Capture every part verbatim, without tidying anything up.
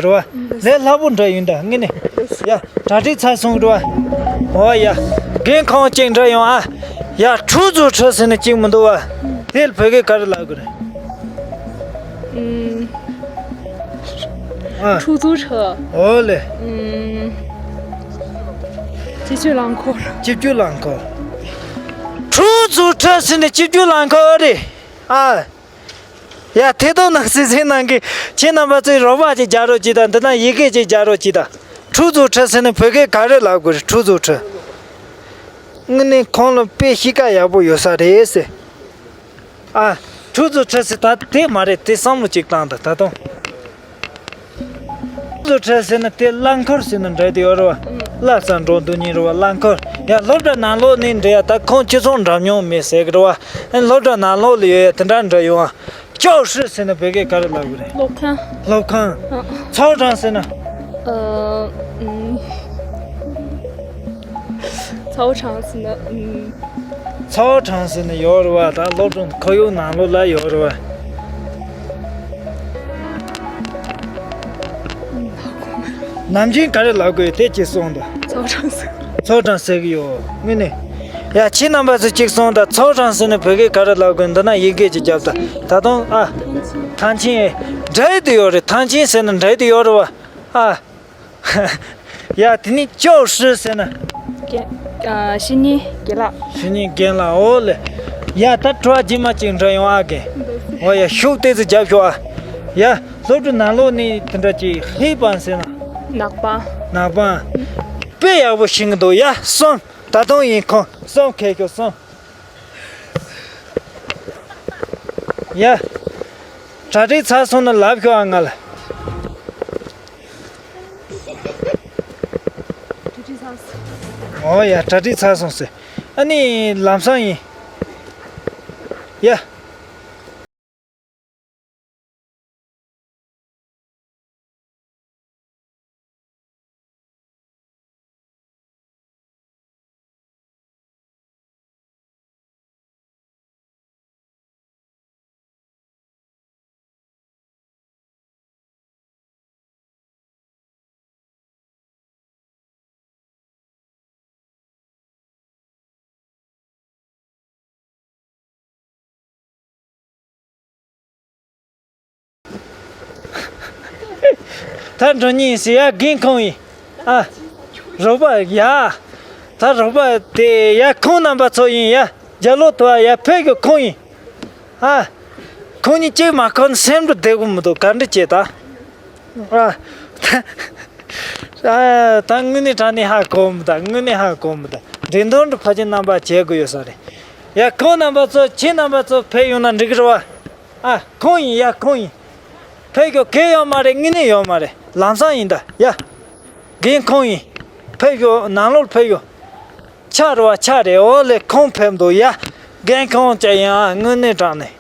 རེད་བ། ལས་སླ་པོ་འདྲ་ཡིན་ད་ངས་ནི། ཡ་གྲ་སྒྲིག་ཚར་སོང་རེད་བ། འོ་ཡ། རྒན་ཁོང་གཅིག་འདྲ་ཡོང་ཨ། ཡ་ཁྲུ་ཚོ་ཁྲི་ཟེར་ནི་གཅིག་མི་འདུག་བ། དེ་ལ་བོད་སྐད་ག་རེ་ལབ་དགོས་རེད། ཨུམ། ཨ། ཁྲུ་ཚོ་ཁྲི། འོ་ལེ། ཨུམ། སྤྱི་སྤྱོད་རླངས་འཁོར། སྤྱི་སྤྱོད་རླངས་འཁོར། ཁྲུ་ཚོ་ཁྲི་ཟེར་ནི་སྤྱི་སྤྱོད་རླངས་འཁོར་རེད། ཨ། ཡ་ཐད་གཏོང་ནང་སྲིད་སྲིད་ནང་གི་ཁྱེད་རྣམ་པ་ཚོས་རོགས་པ་ཅིག་རྒྱག་རོགས་གྱིས་དང་འདི་ན་ཡི་གེ་ཅིག་རྒྱག་རོགས་གྱིས་དང་། ཁྲུ་ཚོ་ཁྲི་ཟེར་ནི་བོད་སྐད་ག་རེ་ལབ་དགོས་རེད། ཁྲུ་ཚོ་ཁྲི། དངོས་གནས་ཁོང་ལ་དཔེ་གཤིས་ཀ་ཡག་པོ་ཡོད་ས་རེད་ཟེར། ཨ། ཁྲུ་ཚོ་ཁྲི་ཟེར་ད་དེ་མ་རེད། དེ་བསམ་བློ་ཅིག་བཏང་དང་ད་དུང་། ཁྲུ་ཚོ་ཁྲི་ཟེར་ན་དེ་རླངས་འཁོར་ཟེར་ན་འདྲ་དེ་ཡོད་རེད་བ། ལྷ་ས་འགྲོ་འདུག་ཉིན་རེ་བ་རླངས་འཁོར། ཡ་སློབ་གྲྭ་ནང་ལོགས་ནས་འདྲ་ཡ་ད་ཁོང་སྤྱི་ཚོགས་འགྲམ་ཉུང་མེད་ཟེར་གི་རེད་བ། ཨ་སློབ་གྲྭ་ནང་ལོགས་ལ་ཡོད་ཡ་དེ་འདྲ་འདྲ་ཡོང་ཨ། ཅའོ་ཧྲི་ཟེར་ན་བོད་སྐད་ག་རེ་ལབ་གི་རེད། སློབ་ཁང་། སློབ་ཁང་། ཨ། ཚའོ་ཁྲང་ཟེར་ན། ཨ། ཨུམ། ཚའོ་ཁྲང་ཟེར་ན། ཨུམ། ཚའོ་ཁྲང་ཟེར་ན་ཡོད་རེད་བ། ད་སློབ་གྲྭ་ཁོར་ཡུག་ནང་ལོགས་ལ་ཡོད་རེད་བ། ནམ་རྒྱུན་ག་རེ་ལབ་དགོས་དེ་ཅིག་གསུངས་དང་། ཚའོ་ཁྲང་ཟེར། ཚའོ་ཁྲང་ཟེར་གི་ཡོད་དངོས་གནས། ཡ་ཁྱེད་རྣམ་པ་ཚོ་ཅིག་གསུངས་དང་། ཚའོ་ཁྲང་ཟེར་ནས་བོད་སྐད་ག་རེ་ལབ་དགོས། འདི་ན་ཡི་གེ་ཅིག་རྒྱབ་དང་། ད་དུང་ཨ། ཐང་ཆེན། འདྲ་ཡི་དུ་ཡོད་རེད། ཐང་ཆེན་ཟེར་ན་འདྲ་ཡི་དུ་ཡོད་རེད་བ། ཨ། ཡ་དེ་ནི་ཅའོ་ཧྲི་ཟེར་ན། རྒན། ཨ། བཤེས་གཉེན་རྒན་ལགས། བཤེས་གཉེན་རྒན་ལགས། འོ་ལེ། ཡ་ད་གྲོགས་རྗེས་མ་ཅིག་འདྲ་ཡོང་ཨ་རྒན། འོ་ཡ་ཤུགས་ཏོག་ཙམ་རྒྱབ་ཤོག་ཨ། ཡ་སློབ་གྲྭ་ནང་ལོགས་ནས་དེ་འདྲ་ཅིག་ཧི་པན་ཟེར་ན། ནག་པང་། ནག་པང་། དཔེ་ཡག་པོ་ཤེས་གི་འདུག་ཡ་གསུམ། ད་དུང་ཡིན་ཁོང་གསུམ་ཁེལ་ཤོག་གསུམ། ཡ། གྲ་སྒྲིག་ཚར་སོང་ན་ལབ་ཤོག་ཨ་ང་ལ། འོ་ཡ་གྲ་སྒྲིག་ཚར་སོང་ཟེར། ཨ་ནི་ལམ་སང་ཡིན། ཡ། ད་འགྲོ་ཉིན་ཟེར་ཡ་རྒན་ཁོང་ཡིན། ཨ། རོགས་པ་ཡ། ད་རོགས་པ་དེ་ཡ་ཁོང་རྣམ་པ་ཚོ་ཡིན་ཡ། རྒྱ་ལོ་ཐོ་ཡ་ཕེབས་གི་ཁོང་ཡིན། ཨ། ཁོང་གཉིས་གཅིག་མ་ཁོ་ན་སེམས་འགྲོ་བདེ་གི་མི་འདུག་ག་འདྲ་བྱེད་ད། ཨ། ཨ། ད་དངོས་གནས་དྲང་གནས་ཧ་གོ་མི་ད། དངོས་གནས་ཧ་གོ་མི་ད། འགྲན་བསྡུར་འདི་ཕལ་ཆེར་རྣམ་པ་བྱེད་དགོས་ཡོད་ས་རེད། ཡ་ཁོང་རྣམ་པ་ཚོ་ཁྱེད་རྣམ་པ་ཚོ་ཕེབས་ཡོང་ན་འགྲིག་གི་རེད་བ། ཨ། ཁོང་ཡིན་ཡ་ཁོང་ཡིན། ཕེབས་ཤོག་གལ་ཡོད་མ་རེད། དངོས་གནས་ཡོད་མ་རེད། ལམ་སང་ཡིན་ད་ཡ། རྒན་ཁོང་ཡིན། ཕེབས་ཤོག་ནང་ལོགས་ཕེབས་ཤོག་ཆ་རེད་བ་ཆ་རེད། འོ་ལེ་ཁོང་ཕེབས་འདུག་ཡ། རྒན་ཁོང་ཅག་ཡིན་ཨ་དངོས་གནས་དྲང་གནས།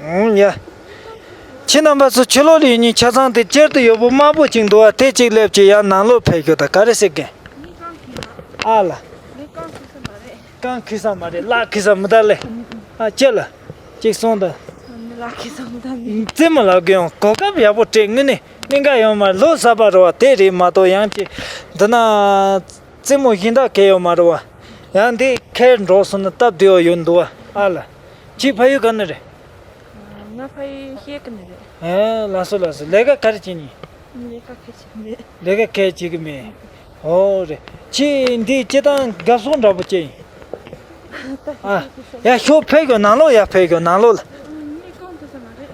ཨུང་ཡ། ཁྱེད་རྣམ་པ་ཚོ་ཕྱི་ལོགས་ལ་ཡོད་ཉིན་ཆ་ཚང་དེ་སྤྱིར་དུ་ཡོད་པོ་དམར་པོ་ཅིག་འདུག་བ། དེ་གཅིག་སླེབས་ཀྱི་ཡ་ནང་ལོགས་ཕེབས་ཤོག་ད་ག་རེ་ཟེར་གན། ཨ་ལ། རྐང་ཁུ་ས་མ་རེད། རྐང་ཁུ་ས་མི་ད་ལེ། ཨ་ཅེ་ལ། ཅིག་སོང་ད། མི་ལ་ཁུ་ས་མི་ད་མི། རྩེད་མོ་ལ་གི་ཡོང་གོ་སྐབས་ཡག་པོ་སྤྲད་དངོས་གནས་གནད་འགག་ཡོང་མ་ལོ་གསར་པ་རེད་བ། དེ་རེད་མ་གཏོགས་ཡང་ཅི། འདི་ན། རྩེད་མོ་གཞན་དག་གས་ཡོད་མ་རེད་བ། ཡང་འདི་ཁའི་འགྲོ་སོང་ན་སྟབས་བདེ་བ་ཡོད་འདུག་བ། ཨ་ལ། ཁྱི་ཕ་ཡུལ་ག་ནས་རེད། ང་ཕ་ཡུལ་ཤེལ་གི་ནས་རེད། ཨེ་ལགས་སོ་ལགས་སོ། ལས་ཀ་ག་རེ་བྱེད་ནི། ལས་ཀ་ག་རེ་བྱེད་ཀྱི་མེད། ལས་ཀ་ག་རེ་བྱེད་ཀྱི་མེད། ཨོ་རེད། ཁྱི་འདི་སྤྱི་བཏང་དགའ་སོང་འདྲ་པོ་ཅིག་ཡིན། ཨ། ཡ་ཤོག་ཕེབས་ཤོག་ནང་ལོགས་ཡ་ཕེབས་ཤོག་ནང་ལོགས་ལ། མི་རྐང་ཐུབ་ས་མ་རེད།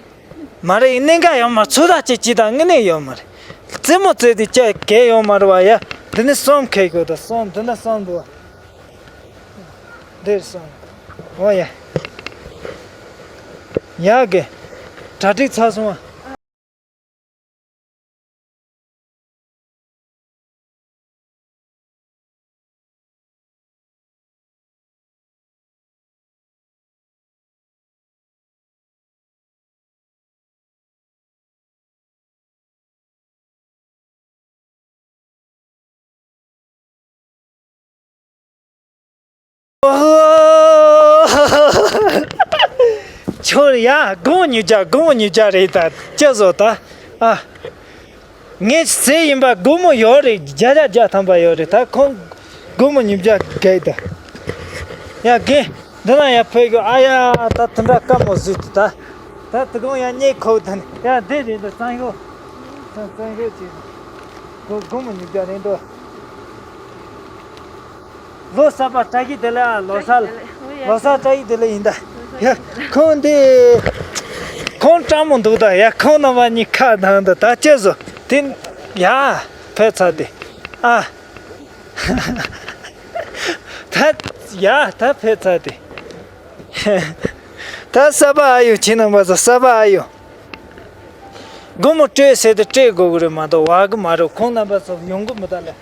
མ་རེད། གནད་འགག་ཡོད་མ་རེད། ཚོད་ལྟ་བྱེད་ཅི་དང་དངོས་གནས་ཡོད་མ་རེད། རྩེད་མོ་རྩེ་དེ་ཅག་གས་ཡོད་མ་རེད་བ་ཡ། འདི་ནི་གསུམ་ཁེལ་ཤོག་ད་གསུམ་འདི་ན་གསུམ་འདུག་བ། འདིར་སོང་། འོ་ཡ། ཡག་གི། གྲ་སྒྲིག་ཚར་སོང་བ། ཆ་ ཐོར་ཡ། སྒོར་མོ་ཉིས་བརྒྱ། སྒོར་མོ་ཉིས་བརྒྱ་རེད། ད་ཅི་བཟོ་ད། ཨ། ངས་ཟས་ཡིན་པ་སྒོར་མོ་ཡོད་རེད། བརྒྱ་ཆ་བརྒྱ་ཐམ་པ་ཡོད་རེད། ད་ཁོང་སྒོར་མོ་ཉིས་བརྒྱ་རྒས་ད། ཡ་རྒན། འདི་ན་ཡ་ཕེབས་ཤོག། ཨ་ཡ། ད་དེ་འདྲ་དཀའ་མོ་བཟོས་ཏེ་ད། ད་དེ་གང་ཡ་རྙེད་ཁོག་ད་ནི་ཡ་འདི་རེད། འདི་གཙང་ཤོག། གཙང་ཤོག་ཅིག། སྒོར་སྒོར་མོ་ཉིས་བརྒྱ་རེད་འདུག། ལོ་གསར་པ་བཀྲ་ཤིས་བདེ་ལེགས། ལོ་གསར། ལོ་གསར་བཀྲ་ཤིས་བདེ་ལེགས་ཡིན་ད། ཡ། ཁོང་འདི། ཁོང་སྤྲང་མོ་འདུག་ད། ཡ། ཁོང་རྣམ་པ་གཉིས་ཁ་གདངས་འདུག། ད་ཅི་བཟོ་དེ། ཡ། ཕེབས་ཚར་ཏེ། ཨ། ད། ཡ། ད་ཕེབས་ཚར་ཏེ། ད་གསར་པ་ཨ་ཡོ། ཁྱེད་རྣམ་པ་ཚོ་གསར་པ་ཨ་ཡོ། སྒོར་མོ་སྤྲད་ཟེར་ཏེ་སྤྲད་དགོས་ཀྱི་རེད་མ་གཏོགས་བ་གི་མ་རེད། ཁོང་རྣམ་པ་ཚོ་ཡོང་གི་མི་གདའ་ལ། ཡ།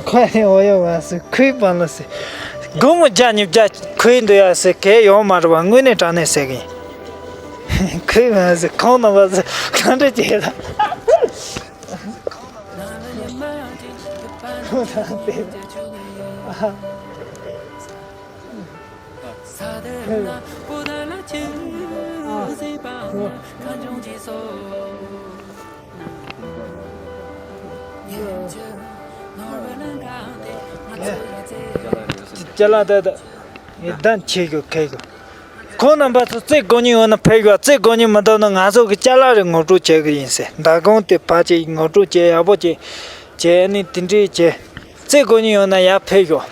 ཁོ་ནི་འོ་ཡོ་བ་སི་ཁོའི་པང་ལ་སི། སྒོར་མོ་བརྒྱ་ཉིས་བརྒྱ་ཁོའི་འདུག་ཡ་སི་གས་ཡོང་མ་རེད་བ། དངོས་གནས་དྲང་གནས་ཟེར་གི་ཡིན། ཁོའི་བ་སི་ཁོང་རྣམ་པ་སི་གང་འདྲ་བྱེད་ད། ཁོ་ཐང་དེ། ཅ་ལག་ད་ད་ཡི་དམ་ཆེ་གི་ཁེ་གི། ཁོང་རྣམ་པ་ཚོ་རྩེ་དགོས་ཉིན་ཡོད་ན་ཕེབས་ཤོག། རྩེ་དགོས་ཉིན་མི་འདུག་ན་ང་ཚོ་གི་ཅ་ལག་རེ་ངོ་སྤྲོད་བྱེད་གི་ཡིན་ཟེར། མདང་དགོང་དེ་ཕལ་ཆེར་ངོ་སྤྲོད་བྱེད་ཡག་པོ་བྱེད་བྱེད་ནི་དེ་འདྲས་བྱེད། རྩེ་དགོས་ཉིན་ཡོད་ན་ཡར་ཕེབས་ཤོག།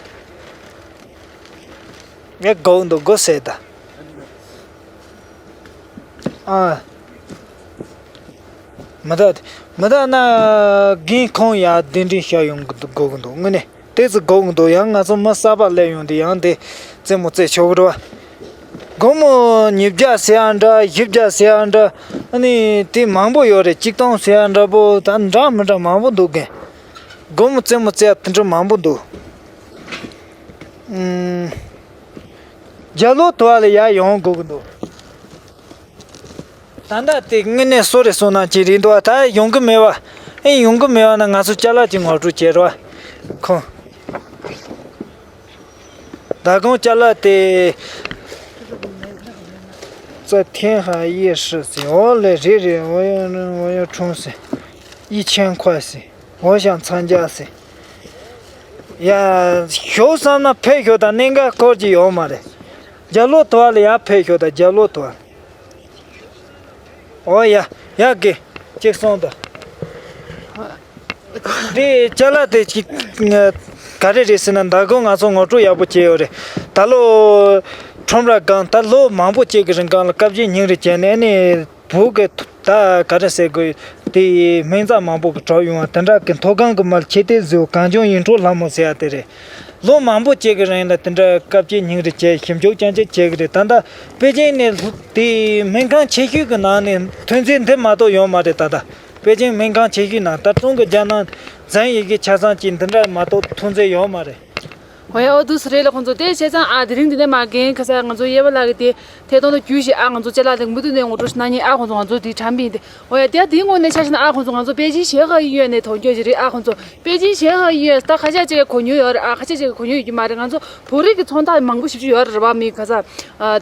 ངས་སྒུག་འདུག་སྒུག་ཟེར་ད། ཨ། མི་ད་མི་ད་ན་རྒན་ཁོང་ཡར་གདན་འདྲེན་བྱ་ཡོང་གི་འདུག་སྒུག་གི་འདུག། དངོས་གནས་དེ་ཚོ་སྒུག་གི་འདུག། ཡང་ང་ཚོ་མི་གསར་པ་སླེབས་ཡོང་དུས་ཡང་དེ་རྩེད་མོ་རྩེ་ཆོག་གི་རེད་བ། སྒོར་མོ་ཉིས་བརྒྱ་ཟེར་ཡ་འདྲ། བཞི་བརྒྱ་ཟེར་ཡ་འདྲ། ཨ་ནི་དེ་མང་པོ་ཡོད་རེད། གཅིག་སྟོང་ཟེར་ཡ་འདྲ་པོ་ད་འདྲ་མི་འདྲ་མང་པོ་འདུག་གི། སྒོར་མོ་རྩེད་མོ་རྩེ་ཡ་དེ་འདྲ་མང་པོ་འདུག། ཨུམ། རྒྱ་ལོ་དུ་བ་ལ་ཡར་ཡོང་དགོས་ཀྱི་འདུག། ད་ལྟ་དེ་དངོས་གནས་སོ་རེ་སོང་ན་ཅི་རེད་འདུག་བ། ད་ཡོང་གི་མེད་བ། ཨེ་ཡོང་གི་མེད་བ་ན་ང་ཚོ་ཅ་ལག་ཅིག་ངོ་སྤྲོད་བྱེད་རོགས། ཁོང་ད་གོང་ཅ་ལག་དེ། 昨天还夜市 ཟེར། འོ་ལེ་རེད་རེད། 我要我要充实 一千块 ཟེར། 我想参加 ཟེར། ཡ། ཞོགས་བསམ་ན་ཕེབས་ཤོག་དང་། གནད་འགག་སྐོར་གྱི་ཡོད་མ་རེད། རྒྱ་ལོ་དུ་བ་ལ་ཡར་ཕེབས་ཤོག་དང་། རྒྱ་ལོ་དུ་བ། ཨོ་ཡ། ཡ་གི། གཅིག་སོང་དང་། འདི་ཅ་ལག་དེ་གཅིག་ག་རེ་རེད་ཟེར་ན། ད་གོང་ང་ཚོ་ངོ་སྤྲོད་ཡག་པོ་བྱས་ཡོད་རེད། ད་ལོ་ཁྲོམ་ར་སྒང་ད་ལོ་མང་པོ་གཅིག་གི་རིང་སྒང་ལ་སྐབས་བརྗེ་ཉིན་རེ་བྱས་ནས་ནི། བོད་གི་ད་ག་རེ་ཟེར་དགོས། དེ་སྨན་རྩྭ་མང་པོ་གི་གྲབས་ཡོང་བ་དེ་འདྲ་གི་མཐོ་སྒང་གི་མལ་ཆེ་དེ་ཟེར། གངས་ལྗོངས་ཡུལ་གྲུ་ལྷ་མོ་ཟེར་ཡ་དེ་རེད། ལོ་མང་པོ་གཅིག་གི་རིང་ལ་དེ་འདྲ་སྐབས་བརྗེ་ཉིན་རེ་བྱས་ཞིབ་འཇུག་རྐྱང་རྐྱང་བྱེད་གི་རེད། ད་ལྟ་པེ་ཅིང་ནས་ལྷུ་དེ་སྨན་ཁང་ཆེ་ཤོས་གི་ནང་ནས་ཐོན་རྫས་འདི་མ་གཏོགས་ཡོད་མ་རེད། ད་ལྟ་པེ་ཅིང་སྨན་ཁང་ཆེ་ཤོས་ནང་ད་ཀྲུང་གི་རྒྱལ་ནང་འཛིན་ཡི་གེ་ཆ་ཚང་གཅིག་འདི་འདྲ་མ་གཏོགས་ཐོན་རྫས་ཡོད་མ་རེད། ཧོ་ཡ། འོ་འདུག་སེ་རེད་ལ། ཁོང་ཚོ་དེ་བྱས་ཙང་ཨ་དེ་རིང་འདི་ནས་མ་རྒན་ཁ་ས་ང་ཚོ་གཡས་པ་ལགས་ཀྱི་དེ་ཐད་གཏོང་ལ་བརྒྱུད་བཞིན་ཨ་ང་ཚོ་ཅ་ལག་དེ་མུ་མཐུད་ནས་ངོ་སྤྲོད་གནང་མཁན་ཨ་ཁོང་ཚོ་ང་ཚོ་དེ་དྲན་པ་ཡིན་ཏེ། ཧོ་ཡ། དེ་དེའི་ངོས་ནས་ཆ་བཞག་ན་ཨ་ཁོང་ཚོ་ང་ཚོ་པེ་ཅིང་ཞི་ཧེ་ཨེ་ཡུན་ནས་གདོང་སྐྱོད་ཅིག་རེད། ཨ་ཁོང་ཚོ་པེ་ཅིང་ཞི་ཧེ་ཨེ་ཡུན་ད་ཁ་ཤས་ཅིག་གོ་མྱོང་ཡོད་རེད། ཨ་ཁ་ཤས་ཅིག་གོ་མྱོང་ཡོད་ཀྱི་མ་རེད། ང་ཚོ་བོད་རིགས་ཀྱི་ཚོང་རྟགས་མང་པོ་ཞེ་པོ་ཅིག་ཡོད་རེད་བ། མི་ཁ་ས་ཨ་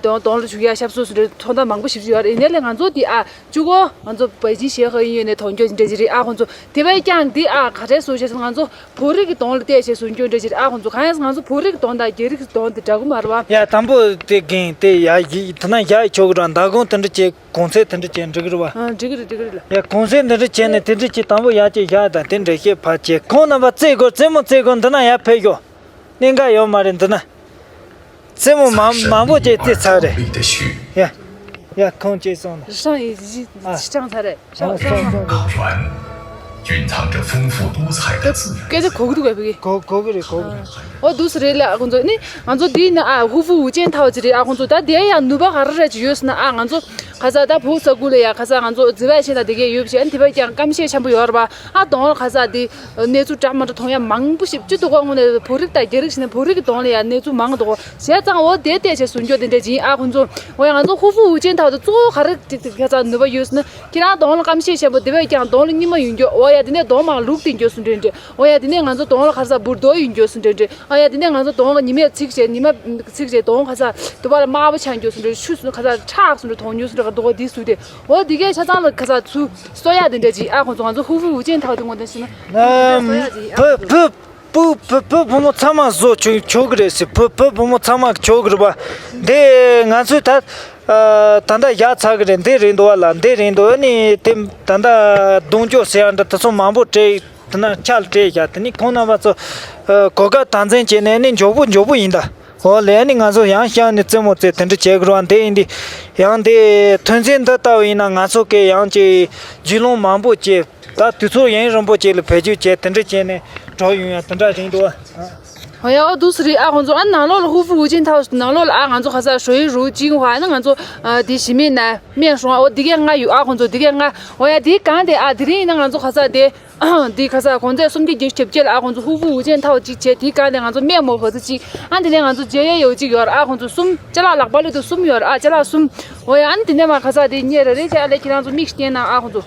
གདོང་གདོང་ལ་བྱུག་ཡ་ཞབས་བསུ་ཟེར་ཚོང་རྟགས་མང་པོ་ཞེ་པོ་ཅིག་ཡོད་རེད། ཡིན་ནའི་ལས་ང་ཚོ་དེ་ཨ། གཅིག་པོ་ང་ཚོ་པེ་ཅིང་ཞི་ཧེ་ཨེ་ཡུན་ནས་གདོང་སྐྱོད་འདྲ་ཅིག་རེད། ཨ་ཁོང་ཚོ་དེ་བས་ཀྱང་འདི་ཨ་ག་རེ་བཟོ་བྱས་སོང་། ང་ཚོ་བོད་རིགས་ཀྱི་གདོང་ལ་བལྟས་བྱས་སོང་སྐྱོན་འདྲ་ཅིག་རེད། ཨ་ཁོང་ཚོ་གང་ཡིན་ཟེར་ང་ཚོ་བོད་རིགས་ཀྱི་གདོང་དང་རྒྱ་རིགས་ཀྱི་གདོང་དེ་འདྲ་གི་མ་རེད་བ། ཡ། དང་པོ་དེ་རྒན་དེ་ཡ་ཡི་དེ་ན་ཡ་ཡི་ཆོག་གི་ར། མདང་དགོང་དེ་འདྲ་བྱས་གོང་ཚད་དེ་འདྲ་བྱས་འགྲིག་གི་རེད་བ། ཨ་འགྲིག་གི་རེད། འགྲིག་གི་རེད་ལ། ཡ། གོང་ཚད་འདི་འདྲ་བྱས་ནས་དེ་འདྲ་བྱས་དང་པོ་ཡ་བྱས་བཞག་དང་དེ་འདྲ་བྱས་ཕར་བྱས། ཁོང་རྣམ་པ་རྩེ་དགོས། རྩེད་མོ་རྩེ་དགོས། འདི་ན་ཡར་ཕེབས་ཤོག། གནད་འགག་ཡོད་མ་རེད་འདི་ན། རྩེད་མོ་མང་མང་པོ་ཅིག་རྩེ་ཚར་རེད། ཡ། ཡ། ཁོང་ཅིག་སོང་ན། 上一集 ཨ། 上ཚར་རེད། 上上上。 高原蕴藏着丰富多彩的自然 སྐད་ཆ་གོ་གི་འདུག་གས་ཕ་གི། གོ་གོ་གི་རེད། གོ་གི་རེད། ཨོ་འདུག་སེ་རེད་ལ། ཁོང་ཚོ་ནི་ང་ཚོ་འདི་ནི་ཨ་ཧུ་ཧྥུ་ཝུ་ཅན་ཐའོ་ཅིག་རེད། ཨ་ཁོང་ཚོ་ད་དེ་ཡང་ནུས་པ་ག་རེ་རེད་ཅིག་ཡོད་ཟེར་ན། ཨ་ང་ཚོ་ ཁ་སང་ད་བོད་ས་ཁུལ་ལ་ཡ་ཁ་སང་ང་ཚོ་འཛི་བ་ཆེན་དང་དེ་གས་ཡོད་པ་བྱས། ཨ་ནི་དེ་བས་ཀྱང་སྐམ་ཤས་ཆེན་པོ་ཡོད་རེད་པ། ཨ་གདོང་ལ་ཁ་སང་དེ་གནས་ཚུལ་འདྲ་མི་འདྲ་མཐོང་ཡ་མང་པོ་ཞིག་སྤྱི་ཚོགས་ཁོངས་ནས་བོད་རིགས་དང་རྒྱ་རིགས་བྱས་ནས་བོད་རིགས་ཀྱི་གདོང་ལ་ཡ་གནས་ཚུལ་མང་འདུག་གོ། བྱས་ཙང་འོ་དེ་བལྟས་བྱས་ཟུར་འཇོག་དེ་འདྲ་ཅིག་ཡིན། ཨ་ཁོང་ཚོ་འོ་ཡ་ང་ཚོ་ཧུ་ཧྥུ་ཝུ་ཅན་ཐའོ་དེ་གཙོ་བོ་ག་རེ་ཁ་སང་ནུས་པ་ཡོད་ཟེར་ན། ཁྱེད་རང་གདོང་ལ་སྐམ་ཤས་ཆེན་པོ་དེ་བས་ཀྱང་གདོང་ལ་སྙི་མ་ཡོད་རྒྱུ། འོ་ཡ་དེ་ནས་གདོང་མར་ལུག་སྟེ་འགྱོ་སུ་འདྲེ་འདྲེ། འོ་ཡ་དེ་ནས་ང་ཚོ་གདོང་ལ་ཁ་སང་འབུར་རྡོ་ཡིན་འགྱོ་སུ་འདྲེ་འདྲེ། འོ་ཡ་དེ་ནས་ང་ཚོ་གདོང་ལ་ཉི་མས་ཚིག་བྱས། ཉི་མ་ཚིག་བྱས་གདོང་ཁ་སང་དུ་བ་ལ་དམར་པོ་ཆགས་འགྱོ་སུ་འདྲེ། ཆུ་ཁ་སང་ཁྲག་སུ་འདྲེ་མཐོང་འགྱོ་སུ་འདྲེ་ག་འདུག་གོ། དེ་སུ་དེ་འོ་དེ་གས་ཆ་ཚང་ལ་ཁ་སང་ཚུ་གསོ་ཡ་དེ་འདྲ་ཅིག། ཨ་ཁོང་ཚོ་ང་ཚོ་ཧུ་ཧྥུ་ཝུ་ཅན་ཐའོ་དེ་ངོ་དེ་ཤི་ན་ཨམ། གསོ་ཡ་ཅིག། ཨ་ཁོང་ཚོ་བུ་བུ་བུ་བུ་མོ་ཚང་མ་བཟོ་ཆོག་ཆོག་གི་རེད་ཟེར། བུ་བུ་བུ་མོ་ཚང་མ་ཆོག་གི་རེད་པ། འདི་ང་ཚོས་ད་ཨ་ད་ལྟ་བཞག་ཚར་གི་རེད། འདི་རེད་འདུག་བ་ལ། འདི་རེད་འདུག་ཨ་ནི་དེ་ད་ལྟ་གདོང་སྐྱོ་ཟེར་ཡ་འདྲ་དེ་ཚོ་མང་པོ་སྤྲད། དེ་ན་ཆ་ལ་སྤྲད་བཞག་དེ་ནི་ཁོང་རྣམ་པ་ཚོ་ཨ་གོ་སྐབས་དམ་འཛིན་བྱས་ནས་ནི་མགྱོགས་པོ་མགྱོགས་པོ་ཡིན་ད། འོ་ལས་ནི་ང་ཚོ་ཡང་བཤམས་ནས་རྩེད་མོ་རྩེ་དེ་འདྲ་བྱེད་དགོས་རེད་བ། འདི་ཡིན་དུས་ཡང་འདི་ཐོན་རྫས་འདི་ལྟ་བུ་ཡིན་ན་ང་ཚོ་གི་ཡང་ཅིག་རྒྱུས་ལོན་མང་པོ་བྱས། ད་དུས་ཚོད་ཡུན་རིང་པོ་ཅིག་ལ་བེད་སྤྱོད་བྱས་དེ་འདྲ་བྱས་ནས་འགྲོ་ཡོང་ཡ་དེ་འདྲ་རེད་འདུག་བ། འོ་ཡ་འོ་འདུག་སེ་རེད། ཨ་ཁོང་ཚོ་ཨ་ནང་ལོགས་ལ་ཧུ་ཧྥུ་ཝུ་ཅན་ཐའོ་ནང་ལོགས་ལ་ཨ་ང་ཚོ་ཁ་སང་ཧྲོ་ཡི་རུ་ཅིང་ཧྭ་ནི་ང་ཚོ་ཨ་དེ་ཞི་མི་ན་སྨན་སྲུང་ཨ་འོ་དེ་གས་ང་ཡོད། ཨ་ཁོང་ཚོ་དེ་གས་ང་འོ་ཡ་དེའི་སྒང་དེ་ཨ་དེ་རིང་ཡིན་ན་ང་ཚོ་ཁ་སང་དེ། འདི་ཁ་སང་གོང་ཚད་སུམ་བརྒྱ་བརྒྱད་ཅུ་གྱ་བརྒྱད་ལ་ཨ་ཁོང་ཚོ་ཧུ་ཧྥུ་ཝུ་ཅན་ཐའོ་གཅིག་བྱས། དེའི་སྒང་ནས་ང་ཚོ་སྨན་མོ་བ་ཚོ་གཅིག། ཨ་འདི་ནས་ང་ཚོ་ཇེ་ཡེ་ཡོ་གཅིག་ཡོད་ར། ཨ་ཁོང་ཚོ་གསུམ་ཅ་ལག་ལག་པ་ལོ་དུ་གསུམ་ཡོད་ར། ཨ་ཅ་ལག་གསུམ། འོ་ཡ་ཨ་ནི་དེ་ནས་མ་ཁ་སང་དེ་རྙེད་ར་རེད་ཅེ། ཨ་ལས་ཁྱེད་རང་ཚོ་མིག་བསྟན་ན་ཨ་ཁོང་ཚོ།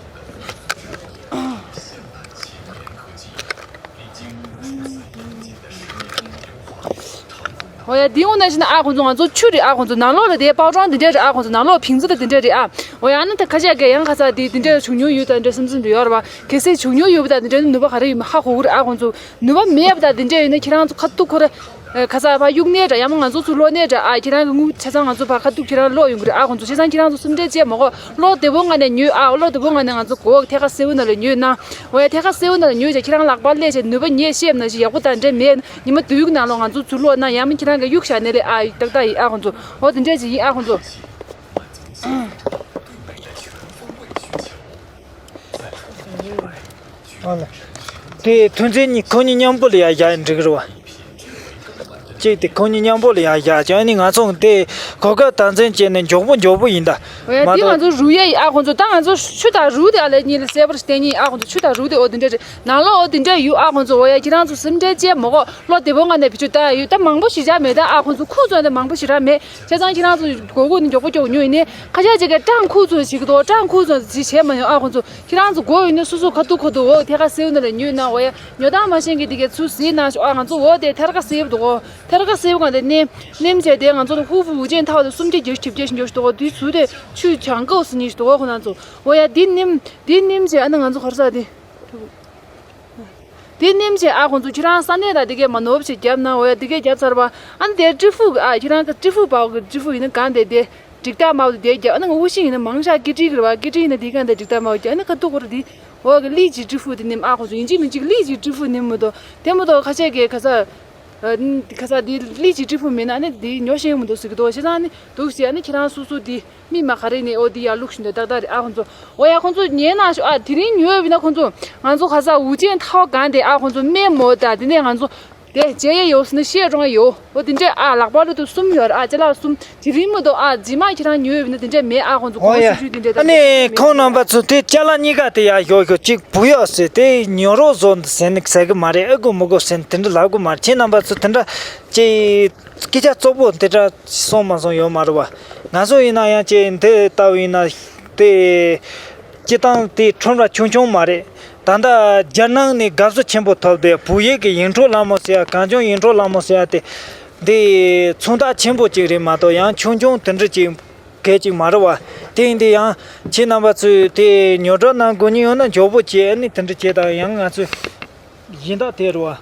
འོ་ཡ་འདི་འོ་ན་ཞིག་ན་ཨ་ཁོང་ཚོ་ང་ཚོ་ཆུ་རེད། ཨ་ཁོང་ཚོ་ནང་ལོགས་ལ་དེ་པའོ་ཀྲོང་དེ་འདྲས་རེད། ཨ་ཁོང་ཚོ་ནང་ལོགས་ཕིང་ཚུ་དེ་འདྲས་རེད། ཨ་འོ་ཡ་ཨ་ནི་ད་ཁ་ཤས་ཀྱི་ཡང་ཁ་སང་དེ་དེ་འདྲས་བྱུང་མྱོང་ཡོད་ད་འདྲས་སེམས་སེམས་དུ་ཡོད་ར་བ། གལ་སྲིད་བྱུང་མྱོང་ཡོད་པ་ད་དེ་འདྲས་ནུས་པ་ག་རེ་ཡོད་མེད་ཧ་གོ་གི་རེད། ཨ་ཁོང་ཚོ་ནུས་པ་མེད་པ་ད་དེ་འདྲས་ཡོད་ན་ཁྱེད་རང་ཚོ་ཁ་ཐུག་ཁོ་ར་ཁ་སང་ཕ་གཡུག་ནས་འདྲ་ཡང་མ་ང་ཚོ་ཚུར་ལོག་ནས་འདྲ། ཨ་ཁྱེད་རང་གི་ངུ་ཆ་ཚང་ང་ཚོ་ཕ་ཁ་ཐུག་ཁྱེད་རང་ལོག་ཡོང་གི་རེད། ཨ་ཁོང་ཚོ་བྱས་ཙང་ཁྱེད་རང་ཚོ་སེམས་ཁྲལ་བྱས་མ་དགོས། བློ་བདེ་པོ་ངང་ནས་ཉོས། ཨ་བློ་བདེ་པོ་ངང་ནས་ང་ཚོ་གོ་ཐད་ཀ་སེའུ་ན་ལ་ཉོས་ན། འོ་ཡ་ཐད་ཀ་སེའུ་ན་ལ་ཉོས་བྱས་ཁྱེད་རང་ལག་པ་ལས་བྱས་ནུས་པ་ཉེས་ཤེས་ན་ཞིག་ཡག་པོ་དང་འདྲ་མེད། ཉི་མ་དུས་ནང་ལོགས་ང་ཚོ་ཚུར་ལོག་ན་ཡང་མིན་ཁྱེད་རང་གི་གཡུག་བཞག་ནས་ལས་ཨ་ཏག་ཏག་ཡིན། ཨ་ཁོང་ཚོ་འོ་དེ་འདྲས་ཅིག་ཡིན། ཨ་ཁོང་ཚོ། ཨ་ལ། དེ་ཐོན་རྫས་གཉིས་ཁོ་གཉིས་མཉམ་པོ་ལ་ཡ་བཞག་ཡིན་འགྲིག་གི་རེད་བ། གཅིག་དེ་ཁོ་གཉིས་མཉམ་པོ་ལ་ཡ་བཞག་ཅིག་ཨ་ནི་ང་ཚོ་དེ་གོ་སྐབས་དམ་འཛིན་བྱས་ནས་མགྱོགས་པོ་མགྱོགས་པོ་ཡིན་ད། འོ་ཡ་མ་དེ་གཏོགས་ང་ཚོ་རུ་ཡ་ཡི་ཨ་ཁོང་ཚོ་ད་ང་ཚོ་ཆུ་དང་རུ་དེ་ཨ་ལས་གཉིས་ལ་གསལ་པོར་བསྟན་གཉིས། ཨ་ཁོང་ཚོ་ཆུ་དང་རུ་དེ་འོ་དེ་འདྲས་རེད། ནང་ལོགས་འོ་དེ་འདྲས་ཡོད། ཨ་ཁོང་ཚོ་འོ་ཡ་ཁྱེད་རང་ཚོ་སེམས་ཁྲལ་བྱས་མ་དགོས། བློ་བདེ་པོ་ངང་ནས་བེད་སྤྱོད་བཏང་ཡ་ཡོད། ད་མང་པོ་ཞེ་དྲག་མེད། ད་ཨ་ཁོང་ཚོ་ཁུག་ཙམ་དེ་མང་པོ་ཞེ་དྲག་མེད། བྱས་ཙང་ཁྱེད་རང་ཚོ་དགོས་མཁོ་ནི་མགྱོགས་པོ་མགྱོགས་པོ་ཉོས་ཡིན་ནའི་ཁ་ཤས་ཅིག་གིས་སྤྲང་ཁུག་ཙམ་ཞིག་འདུག་སྤྲང་ཁུག་ཙམ་ཞིག་བྱས་མ་ཡོང་། ཨ་ཁོང་ཚོ་ཁྱེད་རང་ཚོ་དགོས་ཡོད་ན་སོ་སོ་ཁ་ཐུག་ཁ་ཐུག་འོ་ཐད་ཀ་སེའུ་ན་ལ་ཉོས་ན། འོ་ཡ་ཉོ་སྟངས་མ་ཤེས་མཁན་དེ་གས་ཚུར་གཟིགས་གནང་ཤོག་ཨ་ང་ཚོ་འོ་དེ་ཐད་ཀ་སེའུ་འདུག་གོ། ཐད་ཀ་སེའུ་གང་དེ་ནེམ་ནེམ་བྱས་དེ་ང་ཚོ་ལ་ཧུ་ཧྥུ་ཝུ་ཅན་ཐའོ་དེ་སུམ་བརྒྱ་བརྒྱད་ཅུ་གྱ་བརྒྱད་ཞིག་ཉོ་ཤོག་འདུག་གོ། དུས་ཚོད་དེ་ཆུ་བྱང་ཀོ་སུ་ཉོས་ཤོག་འདུག་གོ། ཁོ་ན་ཚོ་འོ་ཡ་དེ་ནེམ་དེ་ནེམ་བྱས་ཨ་ན་ང་ཚོ་ཁར་ས་དེ། དེ་ནེམ་བྱས་ཨ་ཁོང་ཚོ་ཁྱེད་རང་ས་གནས་དང་དེ་གས་མ་ནོར་བ་ཞིག་བརྒྱབ་ན། འོ་ཡ་དེ་གས་བརྒྱབ་ཚར་བ། ཨ་ནི་དེ་ཀྲི་ཧྥུ་གི་ཨ་ཁྱེད་རང་གི་ཀྲི་ཧྥུ་པའོ་གི་ཀྲི་ཧྥུ་ཡིན་ན་གང་དེ་དེ་འགྲིག་ཐག་མའོ་དེ་དེ་བརྒྱབ། ཨ་ནི་ང་དབུ་ཤིང་ཡིན་ན་མང་ཤ་ཀི་ཀྲི་གི་རེད་བ། ཀི་ཀྲི་ཡིན་ན་དེ་གང་དེ་འགྲིག་ཐག་མའོ་བརྒྱབ། ཨ་ནི་ཁ་ཐུག་གོ་ར་དེ་འོ་གི་ལི་ཅི་ཀྲི་ཧྥུ་དེ་ནེམ། ཨ་ཁོང་ཚོ་ཡིན་གཅིག་མིན་གཅིག་ལི་ཅི་ཀྲི་ཧྥུ་ནེམ་མི་འདུག་དེ་མི་འདུག་ཁ་ཤས་ཀྱིས་ཁ་ས་ཨ་ཁ་ས་དེ་ལི་ཅི་ཀྲི་ཧྥུ་མེད་ན་ཨ་ནི་དེ་ཉོ་ཤེས་མི་འདུག་ཟེར་གི་འདུག་བྱས་ཙང་ཨ་ནི་འདུག་ཟེར། ཨ་ནི་ཁྱེད་རང་སོ་སོ་དེ། མི་མ་ག་རེ་ནས་འོ་འདི་ཡར་བླུགས་བཞིན་དུ་ཏག་ཏག་རེད། ཨ་ཁོང་ཚོ་འོ་ཡ་ཁོང་ཚོ་ཉན་ན་ཤོག་ཨ་དེ་རིང་ཉོས་ཡོད་པ་ཡིན་ན་ཁོང་ཚོ་ང་ཚོ་ཁ་ས་ཝུ་ཅན་ཐའོ་གང་དེ་ཨ་ཁོང་ཚོ་སྨན་མོ་ད་དེ་ནས་ང་ཚོ་དེ་བྱས་ཡས་ཡོད་ཟེར་ན་བཤད་རོང་ཡ་ཡོད། འོ་དེ་འདྲས་ཨ་ལག་པ་ལོ་དུ་གསུམ་ཡོད་རེད། ཨ་ཅ་ལག་གསུམ་དེ་རིང་མ་གཏོགས་ཨ་རྗེས་མ་ཁྱེད་རང་ཉོས་ཡོད་པ་ཡིན་ན་དེ་འདྲས་མེད། ཨ་ཁོང་ཚོ་འོ་གོང་ཡ་ཞུ་ཞུ་དེ་འདྲས་ད་ཨ་ནི་ཁོང་རྣམ་པ་ཚོ་དེ་ཅ་ལག་གཉིས་ཀ་དེ་ཡར་ཞོག་ཞོག་གཅིག་བུ་ཡོད་ཟེར་དེ་ཉོ་རོགས་བཟོ་ཟེར་ནས་ཟེར་གི་མ་རེད། ཨ་དགོས་མི་དགོས་ཟེར་ནས་དེ་འདྲ་ལབ་གི་མ་རེད། ཁྱེད་རྣམ་པ་ཚོ་དེ་འདྲ་ཅིག་སྐད་ཆ་རྩོག་པོ་འདི་འདྲ་སོང་མ་སོང་ཡོད་མ་རེད་བ། ང་ཚོ་ཡིན་ན་ཡང་ཅིག་འདི་ལྟ་བུ་ཡིན་ན་དེ་སྤྱི་བཏང་དེ་ཁྲོམ་ར་ཆུང་ཆུང་མ་རེད། ད་ལྟ་རྒྱལ་ནང་ནས་དགའ་བསུ་ཆེན་པོ་ཐོབ་དེ་བོད་ཡིག་གི་ཡིག་འཕྲོག་ལྷ་མོ་ཟེར་ཡ་གངས་ལྗོངས་ཡིག་འཕྲོག་ལྷ་མོ་ཟེར་ཡ་དེ་འདི་མཚོན་རྟགས་ཆེན་པོ་ཅིག་རེད་མ་གཏོགས་ཡང་ཆུང་ཆུང་དེ་འདྲ་ཅིག་གལ་ཅིག་མ་རེད་བ། དེ་ཡིན་དུས་ཡང་ཁྱེད་རྣམ་པ་ཚོས་དེ་ཉོ་སྒྲུབ་གནང་དགོས་ཉེན་ཡོད་ན་མགྱོགས་པོ་བྱེད། ཨ་ནི་དེ་འདྲ་བྱེད་དང་ཡང་ང་ཚོས་སྦྱིན་བདག་དེ་རུ་བ།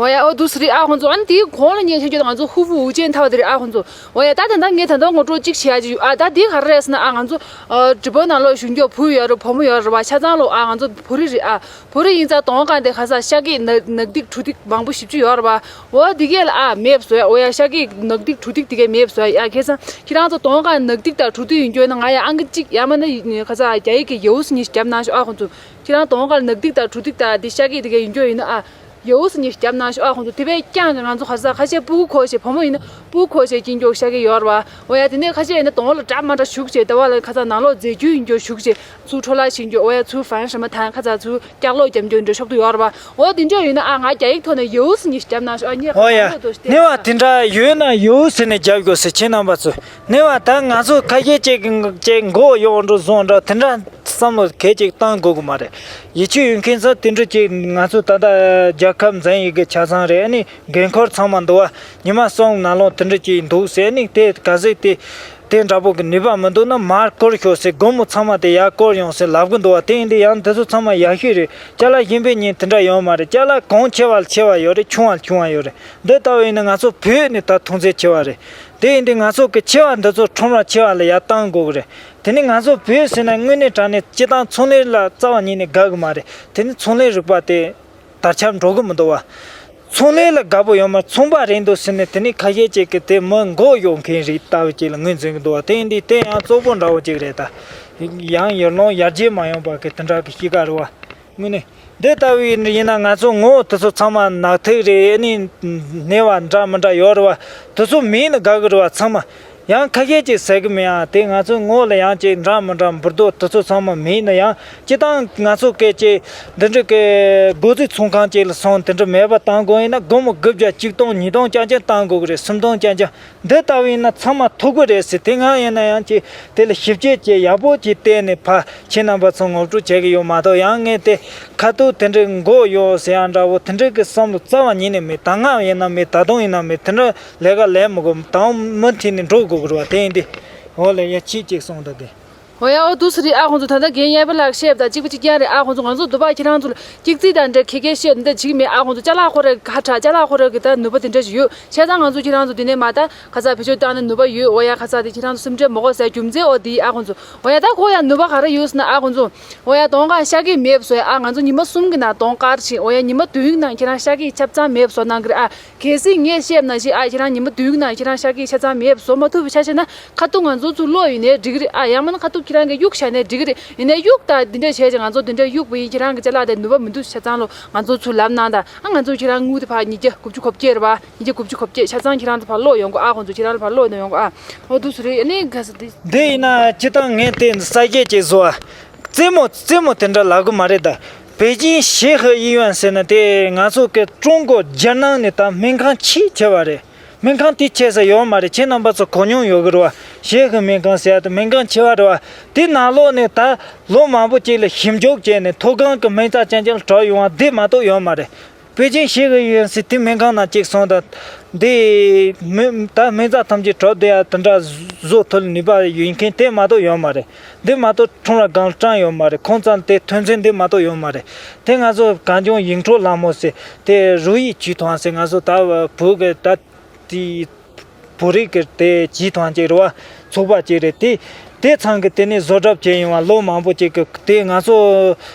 འོ་ཡ་འོ་འདུག་སེ་རེད། ཨ་ཁོང་ཚོ་ཨ་ནི་དེའི་གོང་ལ་ཉན་ཤེས་རྒྱུ་དང་ང་ཚོ་ཧུ་ཧྥུ་ཝུ་ཅན་ཐའོ་དེ་རེད། ཨ་ཁོང་ཚོ་འོ་ཡ་ད་ད་ལྟ་ངས་ད་ལྟ་ངོ་སྤྲོད་གཅིག་བྱེད་ཡ་ཅིག་ཡོད། ཨ་ད་དེ་ག་རེ་རེད་ཟེར་ན། ཨ་ང་ཚོ་ཨ་ཌི་པོ་ནང་ལོགས་བཞུགས་མཁན་བུ་ཡོད་རེད། བུ་མོ་ཡོད་རེད་བ། ཆ་ཚང་ལོ་ཨ་ང་ཚོ་བོད་རིགས་རེད། ཨ་བོད་རིགས་ཡིན་ཙང་གདོང་གང་དེ་ཁ་ས་ཤ་སྐད་ནག་ནག་ཐིག་གྲུ་ཐིག་མང་པོ་ཞེ་པོ་ཅིག་ཡོད་རེད་བ། འོ་དེ་གས་ལ་ཨ་མེད་བཟོ་ཡ། འོ་ཡ་ཤ་སྐད་ནག་ཐིག་གྲུ་ཐིག་དེ་གས་མེད་བཟོ་ཡ། ཡ་ཁ་སང་ཁྱེད་རང་ཚོ་གདོང་གང་ནག་ཐིག་དང་གྲུ་ཐིག་ཡིན་རྒྱུ་ཡིན་ན་ང་ཡ་ཨང་ཀི་གཅིག་ཡང་མིན་ན་ཁ་ས་རྒྱ་ཡིག་གི་ཡའོ་ཟེར་མཁན་ཞིག་རྒྱབ་གནང་ཤོག་ཨ་ཁོང་ཚོ། ཁྱེད་རང་གདོང་ཁར་ནག་ཐིག་དང་གྲུ་ཐིག་དང་འདི་ཤ་སྐད་དེ་ག་ཡིན་རྒྱུ་ཡིན་ན་ཨ། ཡའུ་ཟེར་ནི་བརྒྱབ་གནང་ཤོག་ཨ། ཁོང་ཚོ་དེ་བས་ཀྱང་ང་ཚོ་ཁ་སང་ཁ་ཤས་སྤུ་གུ་འཁོར་བྱས། བུ་མོ་ཡིན་ན་སྤུ་གུ་འཁོར་བྱས་སྐྱིན་འགྱོག་ཤ་གི་ཡོད་རེད་བ། འོ་ཡ། དེ་ནས་ཁ་ཤས་ཡིན་ན་གདོང་ལ་འདྲ་མ་འདྲ་བྱུགས་བྱས། དེ་བ་ལ་ཁ་སང་ནང་ལོགས་རྫས་འགྱུར་ཡིན་འགྱོག་བྱུགས་བྱས། ཚུར་འཕྲོ་བརླག་བྱེད་འགྱོག་འོ་ཡ། ཚུར་ཧྥན་ཧྲི་མ་ཐང་ཁ་ཚ་ཚུར་ཀྱག་ལོག་རྒྱབ་འགྱོག་འདྲ་ཤོག་ཏུ་ཡོད་རེད་བ། འོ་དེ་འདྲ་ཡིན་ན་ཨ། ང་རྒྱ་ཡིག་ཐོག་ནས་ཡའུ་ཟེར་ནི་བརྒྱབ་གནང་ཤོག་ཨ། ངས་ཁ་འོ་ཡ། སང་ལོ་དོ་ཞིག་ནས་བ་དེ་འདྲ་ཡོད་ན་ཡའུ་ཟེར་ནས་རྒྱབ་དགོས་ཟེར། ཁྱེད་རྣམ་པ་ཚོས་ནས་བ་ད་ང་ཚོ་ཁ་ཤས་ཅིག་ཅིག་མགོ་གཡོག་འགྲོ་བཟོ་འདྲ་དེ་འདྲ་བསམ་བློ་གལ་ཅིག་བཏང་དགོས་ཀྱི་མ་རེད། ཡིད་ཆེས་ཡོད་མཁན་ཚོ་དེ་འདྲ་ཅིག་ང་ཚོ་ད་ལྟ་རྒྱལ་ཁབ་འཛིན་ཡིག་གི་ཆ་ཚང་རེད། ཨ་ནི་འགན་འཁུར་ཚང་མ་འདུག་བ། ཉི་མ་གསུམ་ནང་ལོགས་དེ་འདྲ་ཅིག་འདུག་ཟེར་ནི་དེ་ག་ཟིག་དེ་དེ་འདྲ་པོ་གི་ནུས་པ་མི་འདུག་ན་མར་བསྐོར་ཤོག་ཟེར། སྒོར་མོ་ཚང་མ་དེ་ཡར་བསྐོར་ཡོང་ཟེར་ལབ་གི་འདུག་བ། དེ་ཡིན་དུས་ཡང་འདི་ཚོ་ཚང་མ་ཡག་ཤོས་རེད། ཅ་ལག་གཞན་པའི་ཉིན་དེ་འདྲ་ཡོད་མ་རེད། ཅ་ལག་གོང་ཆེ་བ་ལ་ཆེ་བ་ཡོད་རེད། ཆུང་བ་ལ་ཆུང་བ་ཡོད་རེད། འདི་ལྟ་བུ་ཡིན་ན་ང་ཚོ་བོད་ནས་ད་མཐོང་ཚད་ཆེ་བ་རེད། དེ་ཡིན་དུས་ང་ཚོ་གི་ཆེ་བ་འདི་ཚོ་ཁྲོམ་ར་ཆེ་བ་ལ་ཡར་བཏང་དགོས་གི་རེད། དེ་ནི་ང་ཚོ་བོད་ཟེར་ན་དངོས་གནས་དྲང་གནས་སྤྱི་བཏང་ཚོང་ལས་ལ་རྩ་བ་ཉིད་ནས་དགའ་གི་མ་རེད། དེ་ནི་ཚོང་ལས་རིག་པ་དེ་དར་ཁྱབ་འགྲོ་གི་མི་འདུག་བ། ཚོང་ལས་ལ་དགའ་པོ་ཡོད་མ། ཚོང་པ་རེད་འདུག་ཟེར་ནས་དེ་ནི་ཁ་ཤས་ཅིག་གིས་དེ་མི་མགོ་གཡོག་མཁན་རེད་ལྟ་བུ་ཅིག་ལ་ངོས་འཛིན་གི་འདུག་བ། དེ་ཡིན་དུས་དེ་ཡང་བཙོག་པོ་འདྲ་བོ་ཅིག་རེད་ད། ཡང་ཡར་ལོང་ཡར་རྒྱས་མ་ཡོང་པ་གི་དེ་འདྲ་གི་གཤིས་ཀ་རེད་བ། དངོས་གནས་འདི་ལྟ་བུ་ཡིན་ན་ང་ཚོ་ངོ་དེ་ཚོ་ཚང་མ་ནག་ཐིག་རེད། ཨ་ནི་ནས་བ་འདྲ་མི་འདྲ་ཡོད་རེད་བ། དེ་ཚོ་མེད་ན་དགའ་གི་རེད་བ། ཚང་མ་ཡང་ཁ་ཤས་ཅིག་ཟེར་གི་མེད་ཨ། དེ་ང་ཚོའི་ངོ་ལ་ཡང་ཅིག་འདྲ་མི་འདྲ་འབུར་རྡོག་དེ་ཚོ་ཚང་མ་མེད་ན་ཡང་སྤྱི་བཏང་ང་ཚོ་སྐད་ཅིག་འདི་འདྲ་གི་སྒོ་རྩིས་ཚོང་ཁང་ཅིག་ལ་སོང་དེ་འདྲ་མེད་པ་བཏང་དགོས་ཡིན་ན་སྒོར་མོ་དགུ་བརྒྱ་ཆིག་སྟོང་ཉིས་སྟོང་རྐྱང་རྐྱང་བཏང་དགོས་གི་རེད། སུམ་སྟོང་རྐྱང་རྐྱང་། འདི་ལྟ་བུ་ཡིན་ན་ཚང་མ་ཐུག་གི་རེད་ཟེར། དེ་སྔ་ཡིན་ན་ཡང་ཅིག་དེ་ལ་ཞིབ་དཔྱད་ཅིག་ཡག་པོ་ཅིག་བལྟས་ནས་ཕར་ཁྱེད་རྣམ་པ་ཚོ་ངོ་སྤྲོད་བྱེད་གི་ཡོད་མ་གཏོགས། ཡང་ངས་དེ་ཁ་ཐུག་དེ་འདྲའི་མགོ་གཡོག་ཟེར་ཡ་འདྲ་བོ་དེ་འདྲའི་གི་བསམ་བློ་རྩ་བ་ཉིད་ནས་མེད། ད་སྔ་ཡིན་ན་མེད། ད་དུང་ཡིན་ན་མེད། དེ་འདྲ་ལས་ཀ་ལས་མི་དགོས། ད་མུ་མཐུད་ནས་འགྲོ་དགོས་གི་རེད་བ། དེ་ཡིན་དུས་འོ་ལེ་ཡ་ཁྱེད་ཅིག་གསུངས་ད་དེ། འོ་ཡ། འོ་འདུག་སེ་རེད་ཨ། ཁོང་ཚོ་ད་ལྟ་རྒན་གཡས་པ་ལགས་བཤད་པ་དང་གཅིག་པ་གཅིག་རྐྱང་རེད་ཨ། ཁོང་ཚོ་ང་ཚོ་འདུག་པ་ཁྱེད་རང་ཚོ་ལ་སྐྱག་རྫུན་དང་འདྲ་ཁེ་ཁེ་བཤད་འདི་བྱེད་ཀྱི་མེད་ཨ། ཁོང་ཚོ་ཅ་ལག་ཁོ་རའི་ཁ་གྲག་ཅ་ལག་ཁོ་རའི་གི་ད་ནུས་པ་དེ་འདྲ་ཞིག་ཡོད། བྱས་ཙང་ང་ཚོ་ཁྱེད་རང་ཚོ་འདི་ནས་མ་ད་ཁ་ཚ་བེད་སྤྱོད་བཏང་ན་ནུས་པ་ཡོད། འོ་ཡ། ཁ་ཚ་དེ་ཁྱེད་རང་ཚོ་སེམས་ཁྲལ་མ་དགོས་ཟེར་རྒྱུ་མཚན་འོ་འདི་ཨ། ཁོང་ཚོ་འོ་ཡ། ད་ཁོ་ཡ་ནུས་པ་ག་རེ་ཡོད་ཟེར་ན་ཨ། ཁོང་ཚོ་འོ་ཡ། གདོང་ཁ་ཤ་སྐྱེས་མེད་བཟོ་ཡ་ཨ། ང་ཚོ་ཉི་མ་གསུམ་གི་ནང་གདོང་དཀར་ཕྱིན། འོ་ཡ། ཉི་མ་བདུན་གི་ནང་ཁྱེད་རང་ཤ་སྐྱེས་ཆ་ཚང་མེད་བཟོ་གནང་གི་རེད་ཨ། གལ་སྲིད་ངས་བཤད་ན་ཞེས་ཨ། ཁྱེད་རང་ཉི་མ་བདུན་གི་ནང་ཁྱེད་རང་ཤ་སྐྱེས་ཆ་ཚང་མེད་བཟོ་མ་ཐུབ་པའི་ཆ་བཞག་ན་ཁ་ཐུག་ང་ཚོ་ཚུར་ལོག་ཡིན་ནའི་འགྲིག་གི་རེད་ཨ། ཡང་མིན་ན་ཁ་ཐུག་ཁྱེད་རང་གིས་གཡུག་བཞག་ནའི་འགྲིག་གི་རེད། ཡིན་ནའི་གཡུག་དང་འདི་འདྲ་བྱས་ཀྱི་ང་ཚོ་འདི་འདྲ་གཡུག་པ་ཡིན། ཁྱེད་རང་གི་ཅ་ལག་དེ་ནུས་པ་མི་འདུག་ཆ་ཚང་ལོ་ང་ཚོ་ཚུར་ལབ་གནང་དང་ཨ། ང་ཚོ་ཁྱེད་རང་དངུལ་དེ་ཕར་ཉིས་བརྒྱ་དགུ་བཅུ་གོ་བརྒྱད་རེད་བ། ཉིས་བརྒྱ་དགུ་བཅུ་གོ་བརྒྱད་ཆ་ཚང་ཁྱེད་རང་ཚོ་ཕར་ལོག་ཡོང་གོ་ཨ། ཁོང་ཚོ་ཁྱེད་རང་ལ་ཕར་ལོག་ཡོང་གོ་ཨ། འོ་འདུག་སེ་རེད། ཨ་ནི་ག་ས་དེ། འདི་ཡིན་ན་སྤྱི་བཏང་ངས་དེ་ས་སྐྱེས་ཀྱི་བཟོ་བ། རྩེད་མོ་རྩེད་མོ་དེ་འདྲ་ལབ་གི་མ་རེད་ད། པེ་ཅིང་协和医院ཟེར་ན་དེ་ང་ཚོ་གི་ཀྲུང་གོ་རྒྱལ་ནང་ནས་ད་སྨན་ཁང་ཆེས་ཆེ་བ་རེད། སྨན་ཁང་དེ་ཆེ་ས་ཡོད་མ་རེད། ཁྱེད་རྣམ་པ་ཚོ་གོ་མྱོང་ཡོད་གི་རེད་བ། 协和སྨན་ཁང་ཟེར་ཡ་དེ་སྨན་ཁང་ཆེ་བ་རེད་བ། དེ་ནང་ལོགས་ནས་ད་ལོ་མང་པོ་ཅིག་ལ་ཞིབ་འཇུག་བྱས་ནས་མཐོ་སྒང་གི་སྨན་རྩྭ་ཅན་ཅན་ལ་གྲབས་ཡོང་བ་འདི་མ་གཏོགས་ཡོད་མ་རེད། 北京协和医院ཟེར་དེ་སྨན་ཁང་ནང་གཅིག་སོང་ད། འདི་མི་ད་སྨན་རྩྭ་ཐམས་ཅད་གྲབས་བསྡད་ཡ་དེ་འདྲ་བཟོ་ཐུབ་ནུས་པ་ཡོད་མཁན་དེ་མ་གཏོགས་ཡོད་མ་རེད། འདི་མ་གཏོགས་ཁྲོམ་ར་སྒང་ལ་སྤྲང་ཡོད་མ་རེད། ཁོང་ཚང་དེ་ཐོན་ཚན་འདི་མ་གཏོགས་ཡོད་མ་རེད། དེ་ང་ཚོ་གངས་ལྗོངས་ཡིག་འཕྲོག་ལྷ་མོ་ཟེར་དེ་རུ་ཡིག་བྱུས་ཐོང་ཟེར་ང་ཚོ་ད་བོད་གི་ད་དེ་བོད་རིགས་ཀྱི་དེ་བྱུས་ཐོང་ཅིག་རེད་བ། ཚོགས་པ་ཅིག་རེད། དེ་དེ་ཚང་གི་དེ་ནས་བཟོ་གྲབས་བྱས་ཡོང་བ་ལོ་མང་པོ་ཅིག་གི་དེ་ང་ཚོ་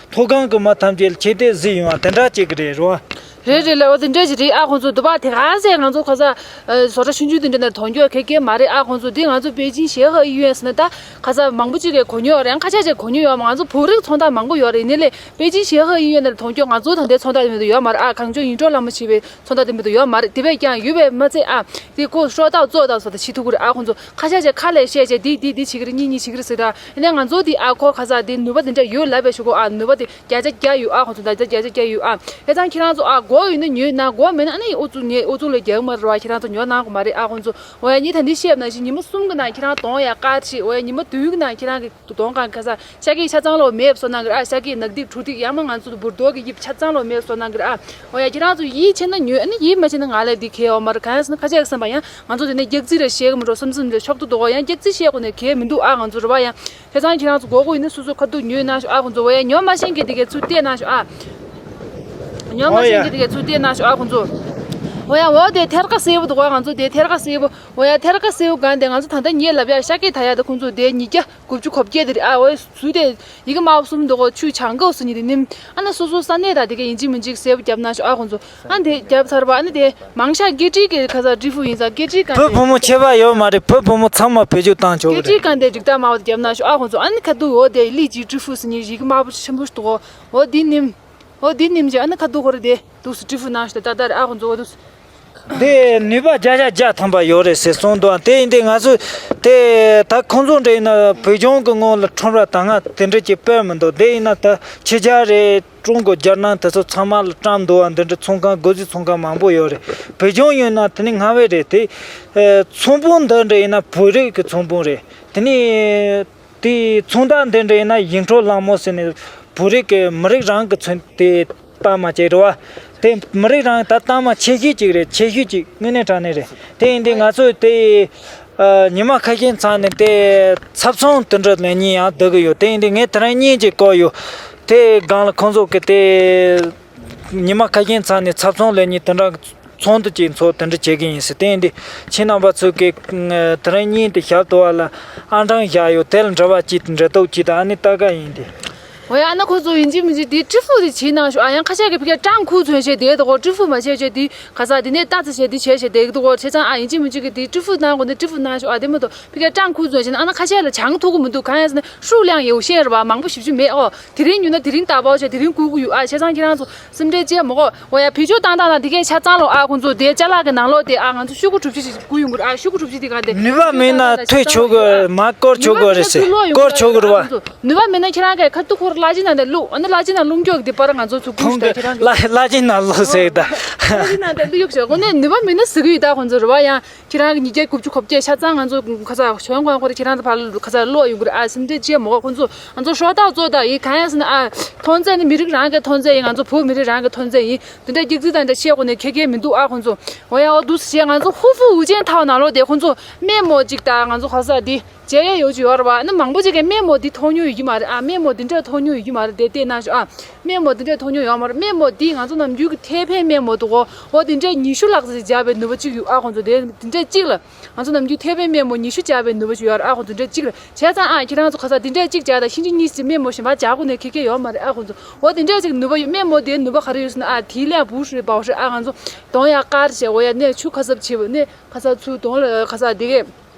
མཐོ་སྒང་གི་མི་ཐམས་ཅད་ལ་ཆེ་བསྟོད་གཟིགས་ཡོང་བ་དེ་འདྲ་ཅིག་རེད་རོ། རེད་རེད་ལ་འོ་དེ་འདྲ་ཅིག་རེད་ཨ། ཁོང་ཚོ་འདུག་པ་དེ་ག་ཟེ་ང་ཚོ་ཁ་ས་བཟོ་གྲྭ་ཆུང་ཆུང་དེ་འདྲ་ནས་མཐོང་རྒྱུ་ག་གེ་མ་རེད་ཨ། ཁོང་ཚོ་དེ་ང་ཚོ་པེ་ཅིང་协和医院ཟེར་ན་ད་ཁ་ས་མང་པོ་ཅིག་གིས་གོ་མྱོང་ཡོད་རེད། ཁ་ཤས་ཅིག་གོ་མྱོང་ཡོད་མ། ང་ཚོ་བོད་རིགས་ཚོང་རྟགས་མང་པོ་ཡོད་རེད། ཡིན་ནའི་ལས་པེ་ཅིང་协和医院ནས་མཐོང་རྒྱུ་ང་ཚོ་ད་ལྟའི་ཚོང་རྟགས་དེ་མི་འདུག་ཡོད་མ་རེད་ཨ། གངས་ལྗོངས་ཡིག་འཕྲོག་ལྷ་མོ་ཞེས་པའི་ཚོང་རྟགས་དེ་མི་འདུག་ཡོད་མ་རེད། དེ་བས་ཀྱང་ཡོད་པས་མ་ཚད་ཨ། དེ་ཁོ་ཤོག་ཐག་བཙོག་ཐག་བཟོ་ད་ཤི་ཐུག་གི་རེད་ཨ། ཁོང་ཚོ་ཁ་ཤས་ཅིག་ཁ་ལས་བཤད་བྱས་འདི་འདི་འདི་བྱེད་ཀྱི་རེད། གཉིས་གཉིས་བྱེད་ཀྱི་རེད་ཟེར་ད། ཡིན་ནའི་ང་ཚོ་འདི་ཨ་ཁོ་ཁ་ས་འདི་ནུས་པ་འདི་འདྲ་ཡོད་ལབ་པའི་ཞུ་གོ་ཨ། ནུས་པ་འདི་བརྒྱ་ཆ་བརྒྱ་ཡོད་ཨ། ཁོང་ཚོ་ད་ཆ་བརྒྱ་ཆ་བརྒྱ་ཡོད་ཨ། དེ་ཙང་ཁྱེད་རང་ཚོ་ཨ་དགོས་ཡོད་ན་ཉོས་ན་དགོས་མེད་ན་ཨ་ནི་ཨུ་ཚུགས་ཉེ་ཨུ་ཚུགས་ལས་རྒྱག་མ་རེད་བ། ཁྱེད་རང་ཚོ་ཉོ་གནང་དགོས་མ་རེད་ཨ། ཁོང་ཚོ་འོ་ཡ་ཉིད་ད་འདི་བཤད་ན་ཞིག་ཉི་མ་གསུམ་གི་ནང་ཁྱེད་རང་གདོང་ཡ་དཀར་ཆེ། འོ་ཡ་ཉི་མ་བདུན་གི་ནང་ཁྱེད་རང་གི་གདོང་གང་ག་ས་ཤ་སྐད་ཆ་ཚང་ལོ་མེད་བཟོ་གནང་གི་རེད་ཨ། ཤ་སྐད་ནག་ཏིག་གྲུ་ཏིག་ཡང་མ་ང་ཚོ་འབུར་རྡོག་གི་དབྱིབས་ཆ་ཚང་ལོ་མེད་བཟོ་གནང་གི་རེད་ཨ། འོ་ཡ་ཁྱེད་རང་ཚོ་ཡིད་ཆེས་ན་ཉོས་ཨ་ནི་ཡིད་མ་ཆེས་ན་ང་ལ་འདི་གལ་ཡོད་མ་རེད། གང་ཡིན་ཟེར་ན་ཁ་ཤས་ཀྱི་བསམ་པ་ཡང་ང་ཚོ་དེ་ནས་སྐྱག་རྫུན་རེ་བཤད་གི་མི་འགྲོ་བསམ་བསམ་རེ་ཤོག་ཏུ་འདུག་འོ་ཡ་སྐྱག་རྫུན་བཤད་དགོས་ནས་གལ་མི་འདུག་ཨ། ང་ཚོ་རེད་བ་ཡ། དེ་ཙང་ཁྱེད་རང་ཚོ་དགོས་དགོས་ཡིན་ན་སོ་སོ་ཁ་ཐུག་ཉོས་གནང་ཤོག་ཨ། ཁོང་ཚོ་འོ་ཡ་ཉོ་མ་ཤེས་མཁན་དེ་གས་ཚུར་བལྟས་གནང་ཤོག་ཨ། ཉོ་མ་ཤེས་མཁན་དེ་གས་ཚུར་བལྟས་གནང་ཤོག་ཨ། ཁོང་ཚོ་འོ་ཡ་འོ་དེ་ཐེར་ཀ་སེར་པོ་འདུག་ཨ། ང་ཚོ་དེ་ཐེར་ཀ་སེར་པོ་འོ་ཡ་ཐེར་ཀ་སེར་པོ་གང་དེ་ང་ཚོ་ད་ལྟ་ངས་ལབ་ཡ་ཤ་སྐད་ད་ཡ་དེ་ཁོང་ཚོ་དེ་ཉིས་བརྒྱ་དགུ་བཅུ་གོ་བརྒྱད་དེ་རེད་ཨ། འོ་ཡ་ཚུར་དེ་ཡི་གེ་དམར་པོ་གསུམ་འདུག་གོ་ཆུ་བྱང་གོ་སུ་ཉིད་དེ་ནིམ། ཨ་ན་སོ་སོ་ས་གནས་དང་དེ་ག་ཡིན་གཅིག་མིན་གཅིག་གསལ་པོ་བརྒྱབ་གནང་ཤོག་ཨ། ཁོང་ཚོ་ཨ་འདི་བརྒྱབ་ཚར་བ་ཨ་ནི་དེ་མང་ཤ་སྐད་ཀྲིག་གི་ཁ་ས་ཀྲི་ཧྥུ་ཡིན་ས་སྐད་ཀྲིག་གང་བུ་དེ་བུ་མོ་ཁྱད་པར་ཡོད་མ་རེད། བུ་བུ་མོ་ཚང་མ་བེད་སྤྱོད་བཏང་ཆོག་གི་སྐད་ཀྲིག་རེད། གང་དེ་འགྲིག་སྟངས་མ་བ་དེ་བརྒྱབ་གནང་ཤོག་ཨ། ཁོང་ཚོ་ཨ་ནི་ཁ་ཐུག་འོ་དེ་ལི་ཅི་ཀྲི་ཧྥུ་སི་ཉི་ཡི་གེ་དམར་པོ་ཆེན་པོ་ཞིག་འདུག་གོ་འོ་འདི་ནིམ། ཨོ་འདི་ནིམ་ཅི་ཨ་ནི་ཁ་ཐུག་ཁོ་རེ་དེ་དུག་སུ་ཀྲི་ཧྥུ་ནང་ཞུ་ད་ད་རེ་ཨ་ཁོ་ཚོ་ཨོ་དུག་སུ། དེ་ནུས་པ་བརྒྱ་ཆ་བརྒྱ་ཐམ་པ་ཡོད་རེད་ཟེར་གསུངས་འདུག་དེ་ཡིན་དུས་ང་ཚོས་དེ་ད་ཁོང་ཚོ་འདྲ་ཡིན་ན་བོད་ལྗོངས་ཀྱི་ངོས་ལ་ཁྲོམ་ར་ད་སྔ་དེ་འདྲ་ཅིག་སྤེལ་མི་འདུག་དེ་ཡིན་ན་ད་ཕྱི་རྒྱལ་རེད། ཀྲུང་གོ་རྒྱལ་ནང་དེ་ཚོ་ཚང་མ་ལ་བཀྲམ་འདུག་བ། འདི་འདྲ་ཚོང་ཁང་སྒོ་འཛུགས་ཚོང་ཁང་མང་པོ་ཡོད་རེད། བོད་ལྗོངས་ཡོད་ན་དེ་ནི་སྔ་བས་རེད་དེ། ཨེ་ཚོང་དཔོན་འདི་འདྲ་ཡིན་ན་བོད་རིགས་ཀྱི་ཚོང་དཔོན་རེད། དེ་ནི་དེའི་ཚོང་བདག་འདི་འདྲ་ཡིན་ན་ཡིག་འཕྲོག་གླེང་མོ་ཟེར་ནས་བོད་རིགས་ཀྱི་མི་རིགས་རང་གི་ཚོན་དེ་གཏའ་མ་བྱས་རེད་བ། དེ་མི་རིགས་རང་ད་གཏའ་མ་ཆེ་ཤོས་ཅིག་རེད། ཆེ་ཤོས་ཅིག་དངོས་གནས་དྲང་གནས་རེད། དེ་ཡིན་དུས་ང་ཚོས་དེ་ཨ་ཉི་མ་ཁ་ཤས་ཚང་ནས་དེ་ཚབ་ཚང་དེ་འདྲ་ལེན་མཁན་ཡང་བསྡད་ཀྱི་ཡོད། དེ་ཡིན་དུས་ངས་དེ་རིང་བརྙན་ཅིག་བཀོད་ཡོད། དེ་སྒང་ལ་ཁོང་ཚོ་གི་དེ་ཉི་མ་ཁ་ཤས་ཚང་ནས་ཚབ་ཚང་ལེན་མཁན་དེ་འདྲ་ཚོགས་འདུ་ཅིག་འཚོགས་དེ་འདྲ་བྱེད་ཀྱི་ཡིན་ཟེར། དེ་ཡིན་དུས་ཁྱེད་རྣམ་པ་ཚོ་གི་དེ་རིང་བརྙན་དེ་ཞབས་ཏོག་བ་ལ་ཨང་གྲངས་བཞག་ཡོད། དེ་ལ་འབྲེལ་བ་ཅིག་འབྲེལ་གཏུག་ཅིག་དང་ཨ་ནི་ལྟ་ག་ཡིན་ཏེ། འོ་ཡ། ཨ་ན་ཁོ་ཚོ་ཡིན་གཅིག་མིན་གཅིག་དེ་ཀྲི་ཧྥུ་དེ་བྱེད་ནང་ཞུ། ཨ་ཡང་ཁ་ཤས་ཀྱིས་ཕ་གིར་ཀྲང་ཁུ་ཚོན་བྱས་དེ་དོ་ཀྲི་ཧྥུ་མ་བྱས་བྱས་དེ་ག་ས་དེ་ནས་ཏ་ཙི་བྱས་དེ་བྱས་བྱས་དེ་དོ་བྱས་ཙང་ཨ་ཡིན་གཅིག་མིན་གཅིག་གི་དེ་ཀྲི་ཧྥུ་ནང་གོ་ནས་ཀྲི་ཧྥུ་ནང་ཞུ། ཨ་དེ་མ་གཏོགས་ཕ་གིར་ཀྲང་ཁུ་ཚོན་བྱས་ན་ཨ་ན་ཁ་ཤས་ལ་བྱང་ཐུག་གི་མི་འདུག་གང་ཡིན་ཟེར་ན་数量有限རེད་བ། མང་པོ་ཞེ་པོ་ཅིག་མེད། ཨོ་དེ་རིང་ཉོས་ན་དེ་རིང་ད་པའོ་བྱས་དེ་རིང་བསྐུར་གི་ཡོད། ཨ་བྱས་ཙང་ཁྱེད་རང་ཚོ་སེམས་ཁྲལ་བྱེད་མ་དགོས། འོ་ཡ། བེད་སྤྱོད་བཏང་སྟངས་དང་དེ་གས་ཆ་ཚང་ལོ། ཨ་ཁོང་ཚོ་དེ་ཅ་ལག་གི་ནང་ལོགས་དེ་ཨ་ང་ཚོ་ཤོག་གུ་གྲུ་བཞི་ཞིག་བསྐུར་ཡོང་གི་རེད། ཨ་ཤོག་གུ་གྲུ་བཞི་དེ་ག་དེ་ནུས་པ་མེད་ན་ཐོས་ཆོག་གི་མ་བསྐོར་ཆོག་གི་རེད་ཟེར། བསྐོར་ཆོག་གི་རེད་བ། ནུས་པ་མེད་ན་ཁྱེད་རང་གིས་ཁ་ཐུག་ཁོར་གླ་ཆ་ནང་དེ་བླུགས། ཨ་ནི་གླ་ཆ་ནང་བླུགས་མགྱོགས་དེ་པར་ང་ཚོ་ཚོ་བསྐུར་ཞིག་ད་ཁྱེད་རང་གིས་གླ་ཆ་ནང་བླུགས་ཟེར་ད། གླ་ཆ་ནང་དེ་བླུགས་ཡོད་ཞོག་གོ་ནས་ནུས་པ་མེད་ན་ཟེར་གི་ཡོད་ད་ཁོང་ཚོ་རེད་བ། ཡང་ཁྱེད་རང་གི་ཉིས་བརྒྱ་དགུ་བཅུ་གོ་བརྒྱད་ཆ་ཚང་ང་ཚོ་ཁ་ཚ་ཞོན་གོང་ཁོ་རེ་ཁྱེད་རང་ཚོ་ཕར་ཁ་ཚ་ལོག་ཡོང་གི་རེད། ཨ་སེམས་ཁྲལ་བྱེད་མ་དགོས། ཁོང་ཚོ་ང་ཚོ་ཧྲོག་ཐག་ཚོ་ད་ཡིན། གང་ཡང་ཟེར་ན་ཨ་ཐོན་རྫས་ནི་མི་རིགས་རང་གི་ཐོན་རྫས་ཡིན། ང་ཚོ་བོད་མི་རིགས་རང་གི་ཐོན་རྫས་ཡིན། དེ་འདྲ་སྒྱིག་རྩིས་དང་འདྲ་བཤད་དགོས་ནས་ཁེ་ཁེ་མི་འདུག་ཨ་ཁོང་ཚོ། འོ་ཡ། འོ་འདུག་སེ་བྱས་ང་ཚོ་ཧུ་ཧྥུ་ཝུ་ཅན་ཐའོ་ནང་ལོགས་དེ་ཁོང་ཚོ་སྨན་མོ་གཅིག་དང་ང་ཚོ་ག་ས་དེ་བྱས་ཡས་ཡོད་ཀྱི་ཡོད་རེད་བ། ཨ་ནི་མང་པོ་ཅིག་གིས་སྨན་མོ་འདི་མཐོང་མྱོང་ཡོད་ཀྱི་མ་རེད། ཨ་སྨན་མོ་འདི་འདྲ་མཐོང་མྱོང་ཡོད་ཀྱི་མ་རེད་དེ་བལྟས་ན་ཤོག་ཨ་སྨན་མོ་འདི་འདྲ་མཐོང་མྱོང་ཡོད་མ་རེད། སྨན་མོ་འདི་ང་ཚོ་ནམ་རྒྱུན་གྱི་ཐད་ཕན་སྨན་མོ་འདུག་གོ། འོ་དེ་འདྲ་ཉི་ཤུ་ལྷག་ཙམ་ཞིག་སྦྱར་བའི་ནུས་པ་ཅིག་ཡོད་ཨ་ཁོང་ཚོ། དེ་དེ་འདྲ་གཅིག་ལ། ང་ཚོ་ནམ་རྒྱུན་ཐད་ཕན་སྨན་མོ་ཉི་ཤུ་སྦྱར་བའི་ནུས་པ་ཅིག་ཡོད་རེད་ཨ་ཁོང་ཚོ། འདྲ་གཅིག་ལ་བྱས་ཙང་ཨ་ཁྱེད་རང་ཚོ་ག་ས་དེ་འདྲ་གཅིག་སྦྱར་དང་ཕྱིན་ཅི་གཉིས་ཀྱི་སྨན་མོ་གཞན་པ་སྦྱར་དགོས་ནས་ཁེ་ཁེ་ཡོད་མ་རེད་ཨ་ཁོང་ཚོ། འོ་དེ་འདྲ་ཅིག་ནུས་པ་ཡོད། སྨན་མོ་དེའི་ནུས་པ་ག་རེ་ཡོད་ཟེར་ན་ཨ་དེའི་ལན་བུ་ཧྲི་བའོ་ཧྲི་ཨ་ང་ཚོ་གདོང་ཡག་དཀར་བྱས། འོ་ཡ་ནས་ཆུ་ཁ་སབ་བྱེད་པ་ནས་ག་ས་ཚུར་གདོང་ལ་ག་ས་དེ་གས།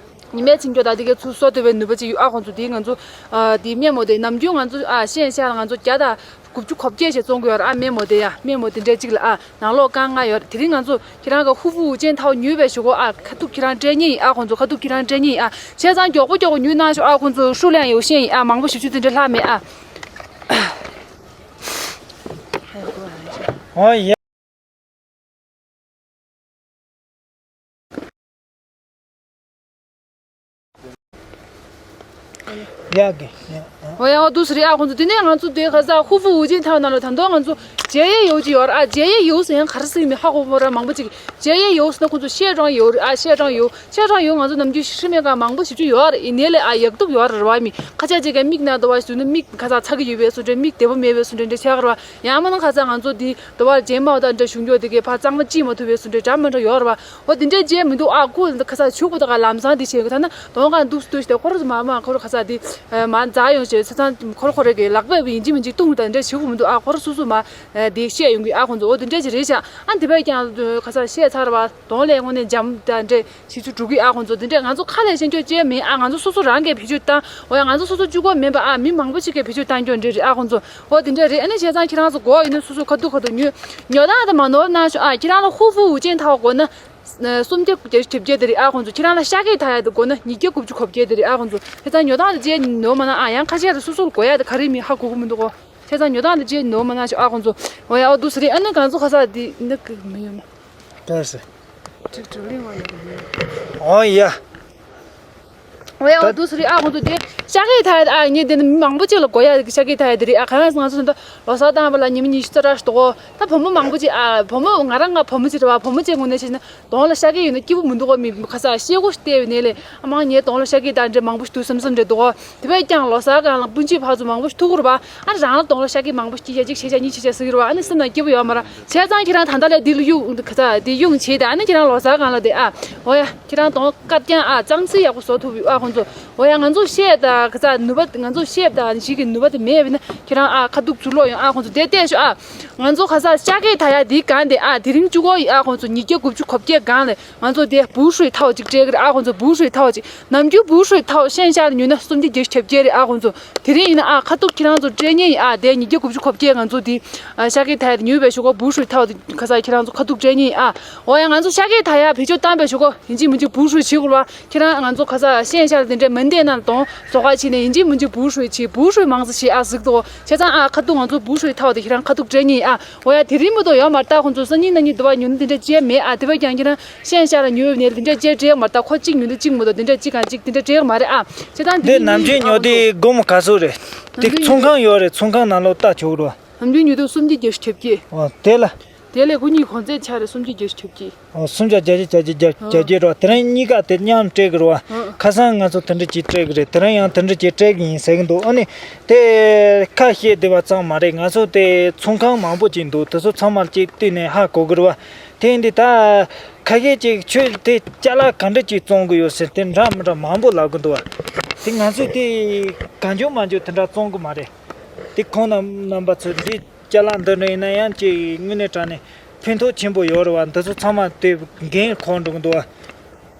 ཉི་མའི་ཚིག་མགྱོགས་དང་དེ་གའི་ཚུར་གསོ་ཐུབ་པའི་ནུས་པ་ཅིག་ཡོད་ཨ་ཁོང་ཚོ། དེ་ང་ཚོ་ཨ་དེ་སྨན་མོ་དེ་ནམ་རྒྱུན་ང་ཚོ་ཨ་ཤན་ཤ་ལ་ང་ཚོ་བརྒྱ་དང་དགུ་བཅུ་གོ་བརྒྱད་ཞེས་བཙོང་གི་ཡོད་རེད་ཨ་སྨན་མོ་དེ་ཡ། སྨན་མོ་དེ་འདྲ་གཅིག་ལ་ཨ་ནང་ལོགས་རྐང་ལྔ་ཡོད་རེད། དེ་རིང་ང་ཚོ་ཁྱེད་རང་གི་ཧུ་ཧྥུ་ཝུ་ཅན་ཐའོ་ཉོས་པའི་གཞུག་གུ་ཨ་ཁ་ཐུག་ཁྱེད་རང་སྤྲད་མཁན་ཡིན་ཨ་ཁོང་ཚོ། ཁ་ཐུག་ཁྱེད་རང་སྤྲད་མཁན་ཡིན་ཨ། བྱས་ཙང་མགྱོགས་པོ་མགྱོགས་པོ་ཉོས་གནང་ཤོག་ཨ་ཁོང་ཚོ།数量有限ཡིན་ཨ། མང་པོ་ཞེ་པོ་ཅིག་དེ་འདྲ་ལྷག་མེད་ཨ། ཨོ་ཡ། ཡག་གི་ཡ། འོ་ཡ། འོ་འདུག་སེ་རེད་ཨ་ཁོང་ཚོ། དེ་ནས་ང་ཚོ་དེ་ག་ས་ཧུ་ཧྥུ་ཝུ་ཅན་ཐའོ་ནང་ལ་ད་དུང་ང་ཚོ་བྱས་ཡས་ཡོད་ཀྱི་ཡོད་རེད་ཨ། བྱས་ཡས་ཡོད་ཟེར་ཡང་ག་རེ་ཟེར་མིན་ཧ་གོ་མ་རེད། མང་པོ་ཅིག་བྱས་ཡས་ཡོད་ཟེར་ན་ཁོང་ཚོ་ཤེས་རང་ཡོད་རེད་ཨ། ཤེས་རང་ཡོད། ཤ་ཁྲག་ཡོད། ང་ཚོ་ནམ་རྒྱུན་ཤི་མེད་ཀ་མང་པོ་ཞེ་པོ་ཅིག་ཡོད་རེད། ཡིན་ནའི་ལས་ཨ་ཡག་སྡུག་ཡོད་རེད་བ། མི་ཁ་ཆག་ཅིག་གི་མིག་ནང་དུ་བ་ཞུ་ན་མིག་ཁ་ཚ་ཚ་གི་ཡོད་པའི་བཟོ་འདྲ། མིག་བདེ་པོ་མེད་པའི་བཟོ་འདྲ་འདྲ་ཆགས་རེད་བ། ཡང་མིན་ན་ཁ་ཚ་ང་ཚོ་འདི་དུ་བ་ཇེ་མའོ་དང་འདྲ་བྱུང་མགྱོགས་དེ་གའི་ཕ་གཙང་མ་ཅིས་མ་ཐུབ་པའི་བཟོ་འདྲ་འདྲ་མི་འདྲ་ཡོད་རེད་བ། འོ་དེ་འདྲ་བྱས་མི་འདུག་ཨ། ཁོ་ཁ་ཚ་ཆུག་པོ་དག་ལམ་སང་དེ་བྱས་གི་ད་ན་དོང་གང་འདུག་སྟོད་ཞིག་དེ་ཁོ་ར་མ་མ་ཁོ་ར་ཁ་ཚ་དེ་མ་འཛག་ཡོང་བྱས་ས་ཚང་ཁོ་ར་ཁོ་ར་གི་ལག་པས་ཡིན་གཅིག་མིན་གཅིག་བཏུང་དང་འདྲ་བྱེད་དགོས་མི་འདུག་ཨ། ཁོ་ར་སོ་སོ་མ་དེ་བཤད་ཡོང་གི་ཨ་ཁོང་ཚོ། འོ་དེ་འདྲ་ཅིག་རེད་ཤག་ཨ་འདི་བས་ཀྱང་ཁ་ཚ་བཤད་ཚར་བ། གདོང་ལས་དངོས་གནས་འཇམ་དང་འདྲ་ཞིག་ཚུར་འགྲོ་གི་ཨ་ཁོང་ཚོ། འདི་འདྲ་ང་ཚོ་ཁ་ལས་བཤད་རྒྱུ་ཅི་མིན་ཨ། ང་ཚོ་སོ་སོ་རང་གིས་བེད་སྤྱོད་བཏང་། འོ་ཡ་ང་ཚོ་སོ་སོ་གཅིག་པོ་མིན་པ་ཨ། མི་མང་པོ་ཞིག་གིས་བེད་སྤྱོད་བཏང་རྒྱུ་འདྲ་རེད་ཨ་ཁོང་ཚོ། འོ་དེ་འདྲ་རེད། ཨ་ནི་བྱས་ཙང་ཁྱེད་རང་ཚོ་དགོས་ཡིན་ན་སོ་སོ་ཁ་ཐུག་ཁ་ཐུག་ཉོས་ཉོ་སྟངས་དེ་མ་ནོར་གནང་ཤོག་ཨ། ཁྱེད་རང་ལ་ཧུ་ཧྥུ་ཝུ་ཅན་ཐའོ་དགོས་ན་སུམ་བརྒྱ་བརྒྱད་ཅུ་གྱ་བརྒྱད་དེ་རེད་ཨ་ཁོང་ཚོ། ཁྱེད་རང་ལ་ཤ་སྐད་ཐ་ཡ་དེ་དགོས་ན་ཉིས་བརྒྱ་དགུ་བཅུ་གོ་བརྒྱད་དེ་རེད་ཨ་ཁོང་ཚོ། བྱས་ཙང་ཉོ་སྟངས་དེ་རྗེས་ནོར་མ་གནང་ཨ། ཡང་ཁ་ཤས་རེ་སོ་སོར་དགོས་ཡ་དེ་ག་རེ་མིན་ཧ་གོ་གི་མི་འདུག་གོ། བྱས་ཙང་ཉོ་སྟངས་དེ་རྗེས་ནོར་མ་གནང་ཤོག་ཨ་ཁོང་ཚོ། འོ་ཡ་འོ་འདུག་སེ་རེད། ཨ་ནི་ང་ཚོ་ཁ་ས་དེ་འདི་གི་མི་ཡོད་མ། ཀ་སེ། ཀྲིག་ཀྲིག་ལིང་བ་ཡོད་གི་མི་ཡོད། འོ་ཡ། འོ་ཡ་འོ་འདུག་སེ་རེད་ཨ་ཁོང་ཚོ། དེ་ཤ་སྐད་ཐ་ཡ་ཨ་ངས་དེ་ནི་མི་མང་པོ་ཅིག་ལ་དགོས་ཡ་ཤ་སྐད་ཐ་ཡ་དེ་རེད་ཨ། གང་ཡང་ང་ཚོ་ད་ལོ་གསར་བཏང་བ་ལ་ཉི་མ་ཉི་ཤུ་རྩ་ར་ཞིག་འདུག་གོ། ད་བུ་མོ་མང་པོ་ཅིག་ཨ། བུ་མོ་ང་རང་ང་བུ་མོ་ཅིག་རེད་བ། བུ་མོ་ཅིག་ངོས་ནས་བྱས་ན། གདོང་ལ་ཤ་སྐད་ཡོད་ན་སྐྱིད་པོ་མི་འདུག་གོ། མི་ཁ་ས་ཤེལ་སྒོ་ཞིག་བལྟས་པའི་ནས་ལས་ཨ་མ་ངའི་གདོང་ལ་ཤ་སྐད་དང་འདྲ་མང་པོ་ཞིག་འདུག་བསམ་བསམ་འདྲ་འདུག་གོ། དེ་བས་ཀྱང་ལོ་གསར་སྒང་ལ་སྤུན་མཆེད་ཕར་ཚུར་མང་པོ་ཞིག་ཐུག་གི་རེད་པ། ཨ་རང་ལ་གདོང་ལ་ཤ་སྐད་མང་པོ་ཞིག་སྐྱེ་ཡ་གཅིག་བྱས་བྱས་གཉིས་བྱས་བྱས་ཟེར་གི་རེད་པ། ཨ་ནི་སེམས་ནང་སྐྱིད་པོ་ཡོད་མ་རེད། བྱས་ཙང་ཁྱེད་རང་ད་ལྟ་ལས་འདི་ལ་གཡུག་ཁ་ས་འདི་གཡུག་བྱས་ཏེ་ཨ་ནི་ཁྱེད་རང་ལོ་གསར་སྒང་ལ་དེ་ཨ། འོ་ཡ་ཁྱེད་རང་གདོང་དཀར་རྐྱང་ཨ་གཙང་སིལ་ཡག་པོ་བཟོ་ཐུབ་ཡོད་ཨ། འོ་ཡ། ང་ཚོ་བཤད་དང་ཁ་ཚ་ནུས་པ། ང་ཚོ་བཤད་དང་ཞིག་གི་ནུས་པ་དེ་མེད་པ་ཡིན་ན་ཁྱེད་རང་ཨ་ཁ་ཐུག་ཚུར་ལོག་ཡོང་ཨ། ཁོང་ཚོ་དེ་བལྟས་ཤོག་ཨ། ང་ཚོ་ཁ་ཚ་ཤ་སྐད་ད་ཡ་འདི་གང་དེ་ཨ། དེ་རིང་བཅུ་དགུ་ཡི་ཨ། ཁོང་ཚོ་ཉིས་བརྒྱ་དགུ་བཅུ་གོ་བརྒྱད་སྒང་ལ་ང་ཚོ་དེ་བུ་ཧྲུའི་ཐའོ་ཅིག་སྤྲད་གི་རེད་ཨ། ཁོང་ཚོ་བུ་ཧྲུའི་ཐའོ་ཅིག་ནམ་རྒྱུན་བུ་ཧྲུའི་ཐའོ་ཤན་ཤ་ལ་ཉོས་ན་སུམ་བརྒྱ་བརྒྱད་ཅུ་གྱ་བརྒྱད་རེད་ཨ། ཁོང་ཚོ་དེ་རིང་ཡིན་ན་ཨ་ཁ་ཐུག་ཁྱེད་རང་ཚོ་སྤྲད་མཁན་ཡིན་ཨ། དེ་ཉིས་བརྒྱ་དགུ་བཅུ་གོ་བརྒྱད་ང་ཚོ་དེ་ཨ་ཤ་སྐད་ད་ཡ་དེ་ཉོས་པའི་ཞོག་གོ་བུ་ཧྲུའི་ཐའོ་དེ་ཁ་ཚ་ཁྱེད་རང་ཚོ་ཁ་ཐུག་སྤྲད་མཁན་ཡིན་ཨ། འོ་ཡ། ང་ཚོ་ཤ་སྐད་ད་ཡ་བེད་སྤྱོད་བཏང་པའི་ཞོག་གོ། ཡིན་གཅིག་མིན་གཅིག་བུ་ཧྲུའི་བྱེད་དགོས་རེད་བ། ཁྱེད་རང་ང་ཚོ་ཁ་ཚ་ཤན་ཤ་ལ་དེ་འདྲའི་མི་འདེད་ན་དོང་ཟོག་ཁ་ཕྱིན་ནས་ཡིན་གཅིག་མིན་གཅིག་བུ་ཧྲུའི་བྱེད། བུ་ཧྲུའི་མང་ཙམ་བྱེད་ཨ་ཟིག་དོ། བྱས་ཙང་ཨ་ཁ་ཐུག་ང་ཚོ་བུ་ཧྲུའི་ཐའོ་དེ་ཁྱེད་རང་ཁ་ཐུག་སྤྲད་མཁན་ཡིན་ཨ། འོ་ཡ། དེ་རིང་མི་འདུག་ཡོད་མ་རེད་ད། ཁོང་ཚོ་སང་ཉིན་གནངས་ཉིན་འདི་བ་ཉོ་ནི་དེ་འདྲ་བྱས་མེད་ཨ། དེ་བ་ཀྱང་ཁྱེད་རང་ཤན་ཤ་ལ་ཉོས་ནས་དེ་འདྲ་བྱས་སྤྲད་མ་རེད་ད། ཁོ་གཅིག་ཉོ་ནི་གཅིག་མི་འདུག་དེ་འདྲ་གཅིག་གང་གཅིག་དེ་འདྲ་སྤྲད་མ་རེད་ཨ། བྱས་ཙང་དེ་འདི་རིང་ནམ་ཉོ་རྒྱུན་ནི་ཉོ་ཨ་ཁོང་དེ་ཚོ་སྒོར་མོ་ག་ཚོད་རེད། དེ་ནམ་རྒྱུན་ཚོང་ཁང་ཡོད་རེད། ཚོང་ཁང་ནང་ལོགས་ལྟ་ཆོག་རོ། ནམ་རྒྱུན་ཉོ་དུས་སུམ་བརྒྱ་བརྒྱད་ཅུ་གྱ་བརྒྱད། ཨོ་དེ་ལ། དེ་ལས་ཁོ་གཉིས་གོང་ཚད་ཆ་རེ་སུམ་བརྒྱ་བརྒྱད་ཅུ་གྱ་བརྒྱད། ཨོ་སུམ་བརྒྱ་བརྒྱད་ཅུ་གྱ་བརྒྱད་བརྒྱད་བརྒྱད་རོ། དེ་རིང་གཉིས་ཀ་དེ་མཉམ་སྤྲད་གི་རོ། ཨ། ཁ་སང་ང་ཚོ་དེ་འདྲ་ཅིག་སྤྲད་གི་རེད། དེ་རིང་ཡང་དེ་འདྲ་ཅིག་སྤྲད་གི་ཡིན་ཟེར་གི་འདུག་ཨ་ནི་དེ་ཁ་བཤད་བདེ་བ་ཙམ་མ་རེད། ང་ཚོ་དེ་ཚོང་ཁང་མང་པོ་ཅིག་འདུག་དེ་ཚོ་ཚང་མ་ཅིག་བལྟས་ནས་ཧ་གོ་གི་རེད་བ། དེ་ཡིན་དུས་ད་ཁ་ཤས་ཅིག་ཁྱོད་དེ་ཅ་ལག་ག་འདྲ་ཅིག་བཙོང་གི་ཡོད་ཟེར་དེ་འདྲ་མི་འདྲ་མང་པོ་ལབ་གི་འདུག་བ། དེ་ང་ཚོས་དེ་གང་བྱུང་མང་བྱུང་དེ་འདྲ་བཙོང་གི་མ་རེད། དེ་ཁོང་རྣམ་རྣམ་པ་ཚོས་འདི་ཅ་ལག་འདི་འདྲ་ཡིན་ན་ཡང་ཅིག་དངོས་གནས་དྲང་གནས་ཕན་ཐོགས་ཆེན་པོ་ཡོད་རེད་བ། འདི་ཚོ་ཚང་མ་དེ་འགན་འཁུར་འགྲོ་གི་འདུག་བ།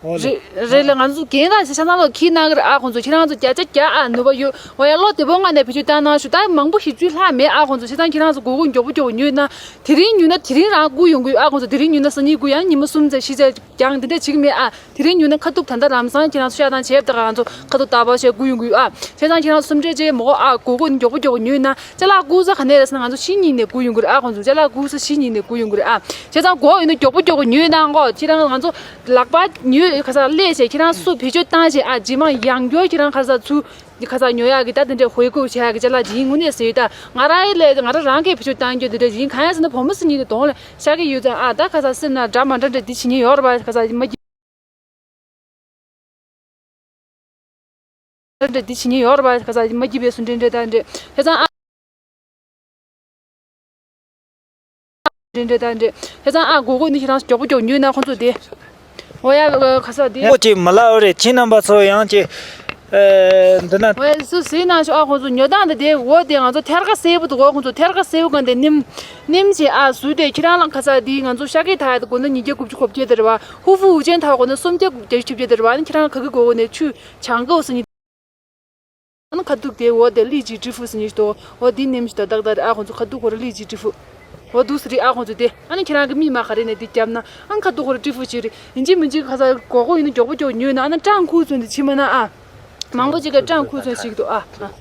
འོ་ལེ། རེད་རེད་ལ། ང་ཚོ་འགན་ད་ཆ་ཚང་ལོག་ཁྱེར་གནང་གི་རེད་ཨ། ཁོང་ཚོ་ཁྱེད་རང་ཚོ་བརྒྱ་ཆ་བརྒྱ་ཨ་ནུས་པ་ཡོད། འོ་ཡ། བློ་བདེ་པོ་ངང་ནས་བེད་སྤྱོད་བཏང་གནང་ཞུ། ད་མང་པོ་ཞིག་བཅུ་ལྷག་མེད་ཨ། ཁོང་ཚོ་བྱས་ཙང་ཁྱེད་རང་ཚོ་མགྱོགས་པོ་མགྱོགས་པོ་ཉོས་ན་དེ་རིང་ཉོས་ན་དེ་རིང་རང་བསྐུར་ཡོང་གི་ཡོད་ཨ། ཁོང་ཚོ་དེ་རིང་ཉོས་ན་སང་ཉིན་བསྐུར། ཡང་ཉི་མ་གསུམ་ཙམ་བཞི་ཙམ་ཀྱང་དེ་འདྲ་བྱེད་ཀྱི་མེད་ཨ། དེ་རིང་ཉོས་ན་ཁ་ཐུག་ད་ལྟ་ལམ་སང་ཁྱེད་རང་ཚོ་བཤད་སྟངས་བྱས་པ་ད་ག་ང་ཚོ་ཁ་ཐུག་རྟག་པར་བཤད་བསྐུར་ཡོང་གི་ཡོད་ཨ། བྱས་ཙང་ཁྱེད་རང་ཚོ་སུམ་སྤྲེལ་བྱས་མ་དགོས་ཨ། མགྱོགས་པོ་མགྱོགས་པོ་ཉོས་ན་ཅ་ལག་བསྐུར་ས་ག་ནས་རེད་ཟེར་ན་ང་ཚོ་ཕྱི་ཉིན་ནས་བསྐུར་ཡོང་གི་རེད་ཨ། ཁོང་ཚོ་ཅ་ལག་བསྐུར་ས་ཕྱི་ཉིན་ནས་བསྐུར་ཡོང་གི་རེད་ཨ། བྱས་ཙང་དགོས་ཡོད་ན་མགྱོགས་པོ་མགྱོགས་པོ་ཉོས་ན་ཨོ། ཁྱེད་རང་ང་ཚོ་ལག་པ་ཉོས་ག་ས་སླེབས་བྱས་ཁྱེད་རང་སུ་བེད་སྤྱོད་བཏང་བྱས་ཨ། རྗེས་མ་ཡང་བསྐྱར་ཁྱེད་རང་ག་ས་ཚུར་ག་ས་ཉོ་ཡག་གི་ད་དེ་འདྲའི་ཧོལ་རྒུག་བྱེད་ཡག་གི་ཅ་ལག་ཅིག་ཡིན་དངོས་གནས་ཟེར་ཡོད། ད་ང་རང་ཡི་ལས་ང་རང་རང་གིས་བེད་སྤྱོད་བཏང་རྒྱུ་དེ་འདྲ་ཡིན། གང་ཡིན་ཟེར་ན་བུ་མོ་སུ་ཉིད་དེ་གདོང་ལ་ཤ་གི་ཡོད་ཙང་ཨ། ད་ག་ས་སེམས་ན་འདྲ་མ་འདྲ་འདྲ་འདི་བྱེད་ཉེན་ཡོད་རེད་པ། ག་ས་མ་གི་འདྲ་འདི་བྱེད་ཉེན་ཡོད་རེད་པ། ག་ས་མ་གི་བས་སུ་འདྲ་འདྲ་ད་འདྲ་བྱས་ཙང་ཨ། འདྲ་འདྲ་ད་འདྲ་བྱས་ཙང་ཨ། དགོས་དགོས་ནི་ཁྱེད་རང་མགྱོགས་པོ་མགྱོགས་ཉོས་ན་ཁོང་ཚོ་དེ། འོ་ཡ། ཨ། ག་ས་དེ། ཨོ་ཅིག་མ་ལབ་རེད། ཁྱེད་རྣམ་པ་ཚོ་ཡང་ཅིག་ཨེ། འདི་ན། ཨོ་ཡ། སུ་ཟེར་ན་ཤོག་ཨ། ཁོང་ཚོ་ཉོ་སྟངས་དེ་དེ་འོ་དེ་ང་ཚོ་ཐེར་ཀ་སེར་པོ་འདུག་གོ། ཁོང་ཚོ་ཐེར་ཀ་སེར་པོ་གང་དེ་ནིམ་ནིམ་བྱས་ཨ་ཟུར་དེ་ཁྱེད་རང་ལ་ག་ས་དེ་ང་ཚོ་ཤ་སྐད་ད་ཡ་དེ་དགོས་ན་ཉིས་བརྒྱ་དགུ་བཅུ་གོ་བརྒྱད་དེ་རེད་བ། ཧུ་ཧྥུ་ཧུ་ཅན་ད་དགོས་ན་སུམ་བརྒྱ་བརྒྱད་ཅུ་བཅོ་བརྒྱད་དེ་རེད་བ། ཨ་ནི་ཁྱེད་རང་ག་གི་དགོས་གོ་ནས་ཆུ་བྱང་གོ་ཟེར་ནི། ཨ་ནི་ཁ་ཐུག་དེ་འོ་དེ་ལི་ཅི་ཀྲི་ཧྥུ་ཟེར་ཉིས་དོ། འོ་དེ་ནེམ་ཞིག་དོ་ཏག་ཏག་རེད་ཨ། ཁོང་ཚོ་ཁ་ཐུག་ཁོ་ར་ལི་ཅི་ཀྲི་ཧྥུ། འོ་འདུག་སེ་རེད་ཨ། ཁོང་ཚོ་དེ་ཨ་ནི་ཁྱེད་རང་གི་མི་མ་ག་རེ་ནས་དེ་བརྒྱབ་ན་ཨ་ནི་ཁ་ཐུག་ཁོ་ར་ཀྲི་ཧྥུ་ཞིག་རེད། ཡིན་གཅིག་མིན་གཅིག་ག་ས་གོ་གོ་ཡིན་ན་མགྱོགས་པོ་མགྱོགས་ཉོས་ན་ཨ་ནི་ཀྲང་ཁུ་ཚོན་དེ་ཕྱི་མ་ན་ཨ། མང་པོ་ཅིག་གི་ཀྲང་ཁུ་ཚོན་ཞིག་འདུག་ཨ། ཨ།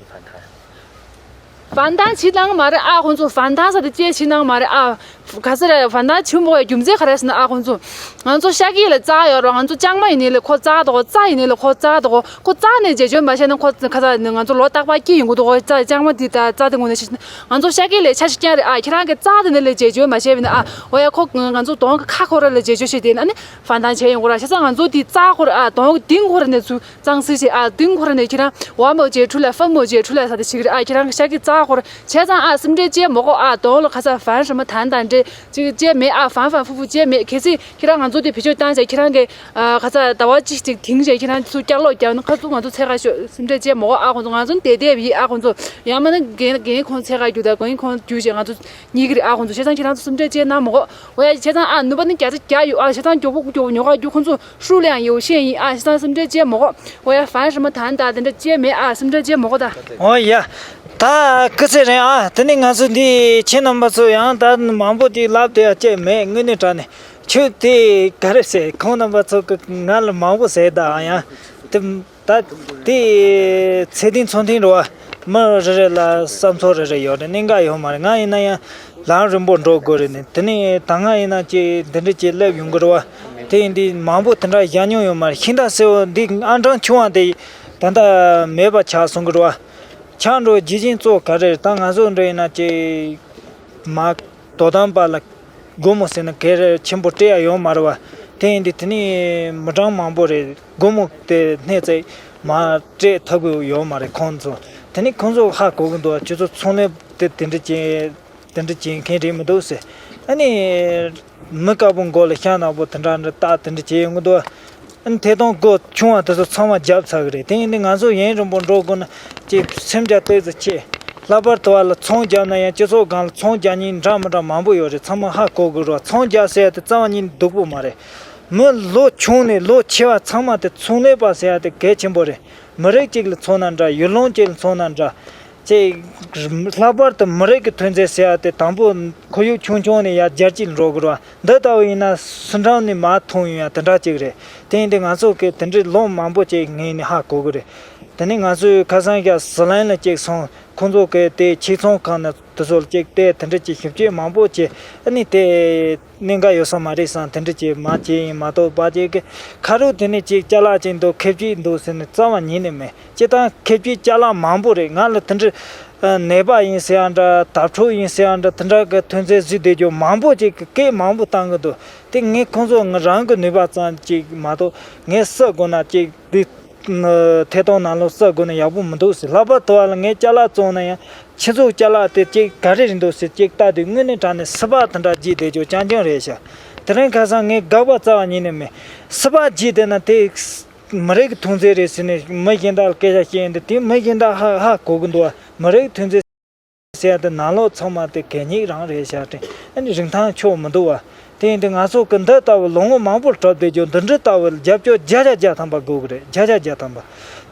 ཧྥན་ཏང་ཇི་གནང་མ་རེད་ཨ། ཁོང་ཚོ་ཧྥན་ཏང་ས་དེ་ཅེས་ཞིག་གནང་མ་རེད་ཨ། ག་ས་རེད། ཧྥན་ཏང་ཇི་མོ་ཡ་རྒྱུ་མཚན་ག་རེ་ཟེར་ན་ཨ། ཁོང་ཚོ་ང་ཚོ་ཤ་ཀི་ལ་རྩྭ་ཡོད་རེད། ང་ཚོ་ལྕང་མ་ཡིན་ནའི་ལས་ཁོ་རྩྭ་དོ། རྩྭ་ཡིན་ནའི་ལས་ཁོ་རྩྭ་དོ། ཁོ་རྩྭ་ནས་བྱེད་སྤྱོད་མ་བྱས་ན་ཁོ་ག་ས་ནས་ང་ཚོ་ལོ་རྟག་པར་སྐྱིད་ཡོང་གི་འདུག་རྩྭ་ལྕང་མ་འདི་ད་རྩྭ་དེ་ངོ་ནས་ཤི། ང་ཚོ་ཤ་ཀི་ལས་ཆ་ཞིག་རྐྱང་རེད་ཨ། ཁྱེད་རང་གི་རྩྭ་དེ་ནས་ལས་བྱེད་སྤྱོད་མ་བྱས་པ་ཡིན་ན་ཨ། འོ་ཡ། ཁོ་ང་ཚོ་གདོང་གི་ཁ་ཁོ་ར་ལས་བྱེད་སྤྱོད་བྱས་དེ་ན་ནི་ཧྥན་ཏང་བྱས་ཡོང་གི་ར། བྱས་ཙང་ང་ཚོ་དེ་རྩྭ་ཁོ་ར་ཨ། གདོང་གི་གཏིང་ཁོ་ར་ནས་ཚུར་གཙང་སེལ་བྱས་ཨ། གཏིང་ཁོ་ར་ནས་ཁྱེད་རང་ཝ་མོ་བྱས་འཁྲུ་ལ་ཧྥ་མོ་བྱས་འཁྲུ་ལ་ས་དེ་ཞིག་རེད་ཨ། ཁྱེད་རང་གི་ཤ་ཀི་རྩྭ་ཁོ་ར། བྱས་ཙང་ཨ། སེམས་ཁྲལ་བྱེད་མ་དགོས་ཨ། གདོང་ལ་ཁ་ས་ཧྥན་ཧྲི་མ་ཐན་དང་འདྲེ་ཅིག་བྱས་མེད་ཨ། ཧྥན་ཧྥན་ཧྥུ་ཧྥུ་བྱས་མེད། གལ་སྲིད་ཁྱེད་རང་ང་ཚོ་དེ་བེད་སྤྱོད་བཏང་བྱས་ཁྱེད་རང་གི་ཨ། ཁ་ས་ཟླ་བ་གཅིག་ཅིག་དེང་བྱས་ཁྱེད་རང་ཚུར་བསྐྱར་ལོག་རྒྱབ་ན་ཁ་ཚུར་ང་ཚོ་འཚོལ་ག་ཤོག་སེམས་ཁྲལ་བྱེད་མ་དགོས་ཨ། ཁོང་ཚོ་ང་ཚོ་དེ་དེ་བྱས་ཨ། ཁོང་ཚོ་ཡང་མིན་ན་རྒན་རྒན་ཁོང་འཚོལ་ག་རྒྱུག་དང་རྒན་ཁོང་རྒྱུག་བྱས་ང་ཚོ་གཉིས་ཀྱི་རེད་ཨ། ཁོང་ཚོ་བྱས་ཙང་ཁྱེད་རང་ཚོ་སེམས་ཁྲལ་བྱེད་གནང་མ་དགོས། འོ་ཡ། བྱས་ཙང་ཨ། ནུས་པ་ནི་བརྒྱ་ཆ་བརྒྱ་ཡོད་ཨ། བྱས་ཙང་མགྱོགས་པོ་མགྱོགས་པོ་ཉོ་ག་རྒྱུག་ཁོང་ཚོ་ཧྲུའུ་ལེ་ཡང་ཡོད་ཤེས་ཡིན་ཨ། བྱས་ཙང་སེམས་ཁྲལ་བྱེད་མ་དགོས། འོ་ཡ། ཧྥན་ཧྲི་མ་ཐན་ད་དེ་འདྲ་བྱས་མེད་ཨ། སེམས་ཁྲལ་བྱེད་མ་དགོས་ད། འོ་ཡ། ད་སྐུ་ཚེ་རིང་ཨ། དེ་ནི་ང་ཚོ་འདི་ཁྱེད་རྣམ་པ་ཚོ་ཡང་ད་མང་པོ་ཅིག་ལབ་བསྡད་ཡ་ཅེས་མེད། དངོས་གནས་དྲང་གནས་ཁྱོད་དེ་ག་རེ་ཟེར། ཁོང་རྣམ་པ་ཚོ་གི་ང་ལ་མང་པོ་ཟེར་ད་ཨ། ཡང་དེ་ད་དེ་ཚད་ལྡན་ཚོང་མཁན་རེད་བ། མི་རེ་རེ་ལ་བསམ་ཚུལ་རེ་རེ་ཡོད་རེད། གནད་འགག་ཡོད་མ་རེད། ང་ཡིན་ན་ཡང་ལམ་རིང་པོ་འགྲོ་དགོས་རེད་ནས། དེ་ནས་ད་སྔ་ཡིན་ན་ཅིག་འདི་འདྲ་ཅིག་སླེབས་ཡོང་གི་རེད་བ། དེ་ཡིན་དུས་མང་པོ་དེ་འདྲ་བཞག་མྱོང་ཡོད་མ་རེད། ཤིང་རྟ་སེར་པོ་འདི་ཨང་གྲངས་ཆུང་བ་དེ་ད་ལྟ་མེད་པ་ཆགས་སོང་གི་རེད་བ། ཆགས་འགྲོ་རྒྱུ་རྐྱེན་གཙོ་བོ་ག་རེ་རེད། ད་ང་ཚོ་འདྲ་ཡིན་ན་ཅིག་མ་དོ་དམ་པ་ལ་སྒོར་མོ་ཟེར་ན་གལ་ཆེན་པོ་སྤྲད་ཡ་ཡོད་མ་རེད་བ། དེ་ཡིན་དུས་དེ་ནས་མི་གྲངས་མང་པོ་རེད། སྒོར་མོ་དེ་སྣེ་རྩེ་མ་སྤྲད་ཐུབ་ཀྱི་ཡོད་མ་རེད་ཁོང་ཚོ། དེ་ནས་ཁོང་ཚོ་ཧ་གོ་གི་འདུག་ཁྱོད་ཚོ་ཚོང་ལས་དེ་དེ་འདྲ་བྱེད་དེ་འདྲ་བྱེད་མཁན་རེད་མི་འདུག་ཟེར། ཨ་ནི་མི་དཀར་པོ་མགོ་ལ་ཤ་ནག་པོ་དེ་འདྲ་འདྲ་རྟགས་དེ་འདྲ་བྱེད་ཡོང་གི་འདུག་ཨ་ནི་ཐད་གཏོང་སྒོ་ཆུང་བ་དེ་ཚོ་ཚང་མ་བརྒྱབ་ཚར་གི་རེད། དེ་ཡིན་དུས་ང་ཚོ་ཡུན་རིང་པོ་འགྲོ་དགོས་ན་ཅིག་སེམས་རྒྱ་ཏོག་ཙམ་ཆེ། ལྷག་པར་དུ་བ་ལ་ཚོང་བརྒྱབ་ན་ཡང་སྤྱི་ཚོགས་སྒང་ལ་ཚོང་རྒྱག་མཁན་འདྲ་མི་འདྲ་མང་པོ་ཡོད་རེད། ཚང་མ་ཧ་གོ་དགོས་རེད། ཚོང་རྒྱག་ཟེར་ཡ་དེ་རྩ་བ་ཉིད་ནས་སྡུག་པོ་མ་རེད། མི་ལོ་ཆུང་ནས་ལོ་ཆེ་བ་ཚང་མ་དེ་ཚོང་ལས་པ་ཟེར་ཡ་དེ་གལ་ཆེན་པོ་རེད། མི་རིགས་གཅིག་ལ་མཚོན་ན་འདྲ། ཡུལ་ལུང་གཅིག་ལ་མཚོན་ན་འདྲ། ཅེས། ལྷག་པར་དུ་མི་རིགས་ཀྱི་ཐོན་རྫས་ཟེར་ཡ་དེ་དང་པོ་ཁོར་ཡུག་ཆུང་ཆུང་ནས་ཡར་རྒྱ་སྐྱེད་འགྲོ་དགོས་རེད་བ། འདི་ལྟ་བུ་ཡིན་ན་སུ་འགྲམ་ནས་མར་འཐོན་ཡོང་ཡ་དེ་འདྲ་ཅིག་རེད། དེ་ཡིན་དུས་ང་ཚོ་གི་དེ་འདྲའི་ལུང་མང་པོ་ཅིག་ངོས་ནས་ཧ་གོ་གི་རེད། དེ་ནས་ང་ཚོས་ཁ་སང་ཞག་ཟི་ལིང་ལ་ཅིག་སོང་། ཁོང་ཚོ་གི་དེ་ཕྱུགས་ཚོང་ཁང་ནས་དེ་ཚོ་ལ་ཅིག་བལྟས། དེ་འདྲ་ཅིག་ཞིབ་དཔྱད་མང་པོ་བྱས། ཨ་ནི་དེ་གནད་འགག་ཡོད་ས་མ་རེད་བསམ། དེ་འདྲ་ཅིག་མ་བྱས་ཡིན་མ་གཏོགས། པ་ཅིག་གི་ཁ་རུ་དེ་ནས་ཅིག་ཅ་ལག་ཅིག་འདུག་ཁེབས་ཅིག་འདུག་ཟེར་ནས་རྩ་བ་ཉིད་ནས་མེད། སྤྱིར་བཏང་ཁེབས་ཀྱི་ཅ་ལག་མང་པོ་རེད། ང་ལ་དེ་འདྲ་ཨ་ནས་པ་ཡིན་ཟེར་ཡ་འདྲ། དྭ་ཕྲུག་ཡིན་ཟེར་ཡ་འདྲ། དེ་འདྲ་གི་ཐོན་རྫས་བཟོས་བསྡད་རྒྱུ་མང་པོ་ཅིག་གིས་སྐད་མང་པོ་བཏང་གི་འདུག་དེ་ངས་ཁོང་ཚོ་ང་རང་གི་ནུས་པ་ཙམ་ཅིག་མ་གཏོགས། ངས་བསུ་དགོས་ན་ཅིག་འདི་ཐད་གཏོང་ནང་ལོགས་བསུ་དགོས་ན་ཡག་པོ་མི་འདུག་ཟེར། ལྷག་པར་དུ་བ་ལ་ངས་ཅ་ལག་བཙོང་ན་ཡང་ཁྱེད་ཚོའི་ཅ་ལག་དེ་ཅིག་ག་རེ་རེད་འདུག་ཟེར་ཅིག་ལྟ་དུས་དངོས་གནས་དྲང་གནས་སུན་པ་དེ་འདྲ་བརྗེད་བསྡད་རྒྱུ་རྐྱང་རྐྱང་རེད་ཤག་དེ་རིང་ཁ་སང་ངས་དགག་པ་རྩ་བ་ཉིད་ནས་མེད། སུན་པ་བརྗེད་བསྡད་ན་དེ། མི་རིགས་ཀྱི་ཐོན་རྫས་རེད་ཟེར་ནས་མི་གཞན་དག་ལ་སྐད་ཆ་བཤད་ཡོང་དུས། དེ་མི་གཞན་དག་ཧ་ཧ་གོ་གི་འདུག་བ། མི་རིགས་ཐོན་རྫས་ཟེར་ཡ་དེ་ནང་ལོགས་ཚང་མ་དེ་གད་སྙིགས་རང་རེད་ཤག་དྲན། ཨ་ནི་རིན་ཐང་ཆོག་མི་འདུག་བ། དེ་ཡིན་དུས་ང་ཚོ་གི་འདི་ལྟ་བུ་ལོ་ངོ་མང་པོར་གྲུབ་བསྡད་རྒྱུ་འདི་འདྲ་ལྟ་བུ་ལ་རྒྱབ་སྐྱོར་བརྒྱ་ཆ་བརྒྱ་ཐམ་པ་དགོས་གི་རེད། བརྒྱ་ཆ་བརྒྱ་ཐམ་པ།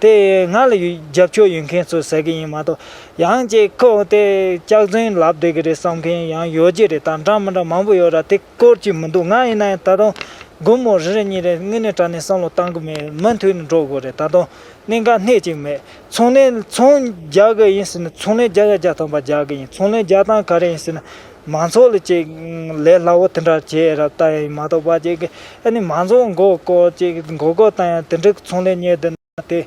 དེ་ང་ལ་ཡོད་རྒྱབ་སྐྱོར་ཡོད་མཁན་ཚོ་ཟེར་གི་ཡིན་མ་གཏོགས། ཡང་ཅིག་ཁོ་དེ་སྐྱག་རྫུན་ལབ་བསྡད་གི་རེད་བསམ་མཁན་ཡང་ཡོད་ཀྱི་རེད། ད་འདྲ་མི་འདྲ་མང་པོ་ཡོད་ར། དེ་སྐོར་གྱི་མི་འདུག་ང་ཡིན་ན་ཡང་ད་དུང་སྒོར་མོ་རེ་རེ་གཉིས་རེ་དངོས་གནས་དྲང་གནས་བསམ་བློ་བཏང་གི་མེད། མུ་མཐུད་ནས་འགྲོ་དགོས་རེད། ད་དུང་གནད་འགག་སྣེ་གཅིག་མེད། ཚོང་ལས་ཚོང་རྒྱག་གི་ཡིན་ཟེར་ན་ཚོང་ལས་བརྒྱ་ཆ་བརྒྱ་ཐམ་པ་རྒྱག་གི་ཡིན། ཚོང་ལས་རྒྱག་སྟངས་ག་རེ་ཡིན་ཟེར་ན་མང་ཚོགས་ལ་ཅིག་ལས་སླ་བོ་དེ་འདྲ་བྱས་ར་ལྟ་ཡ་ཡིན་མ་གཏོགས། པ་ཅིག་གི་ཨ་ནི་མང་ཚོགས་མགོ་སྐོར་ཅིག་མགོ་སྐོར་བཏང་ཡ་དེ་འདྲའི་ཚོང་ལས་གཉེར་བསྡད་ན་དེ།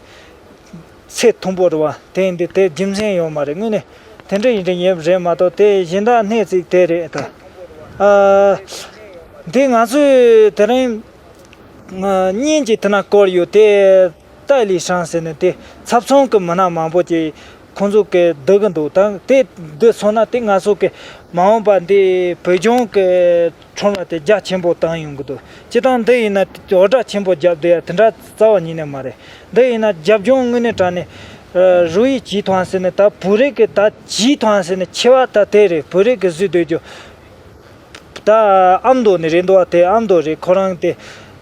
ཚད་མཐོན་པོ་རེད་བ། དེ་ཡིན་དུས་དེ་རྒྱུ་མཚན་ཡོད་མ་རེད། དངོས་གནས་དེ་འདྲ་ཡིན་རེད་ཡིན་རེད་མ་གཏོགས། དེ་གཞན་དག་སྣེ་གཅིག་དེ་རེད་ད། ཨ། འདི་ང་ཚོས་དེ་རིང་ཨ་བརྙན་གྱི་དེ་ན་བསྐུར་ཡོད་དེ། ཏཱ་ལི་ཧྲན་ཟེར་ནས་དེ་ཚབ་ཚོང་གི་མི་སྣ་མང་པོ་ཅིག་ཁོང་ཚོ་གི་སྡོད་གི་འདུག་ད་དེ་སྡོད་སོང་ན་དེ་ང་ཚོ་གི་མ་འོངས་པ་འདི་བོད་ལྗོངས་གི་ཁྲོམ་ར་དེ་རྒྱ་ཆེན་པོ་བཏང་ཡོང་གི་འདུག་སྤྱིར་བཏང་འདི་ཡིན་ན་འོ་ཀྲ་ཆེན་པོ་བརྒྱབ་བསྡད་ཡ་དེ་འདྲ་རྩ་བ་ཉིད་ནས་མ་རེད། འདི་ཡིན་ན་རྒྱབ་ལྗོངས་དངོས་གནས་དྲང་གནས་རུ་ཡི་ཇི་ཐང་ཟེར་ནས། ད་བོད་རིགས་ཀྱི་ད་ཇི་ཐང་ཟེར་ནས་ཆེ་བ་ད་དེ་རེད། བོད་རིགས་ཀྱི་བཟོས་སྡོད་རྒྱུ་ད་ཨ་མདོ་ནས་རེད་འདུག་བ། དེ་ཨ་མདོ་རེད། ཁོ་རང་དེ་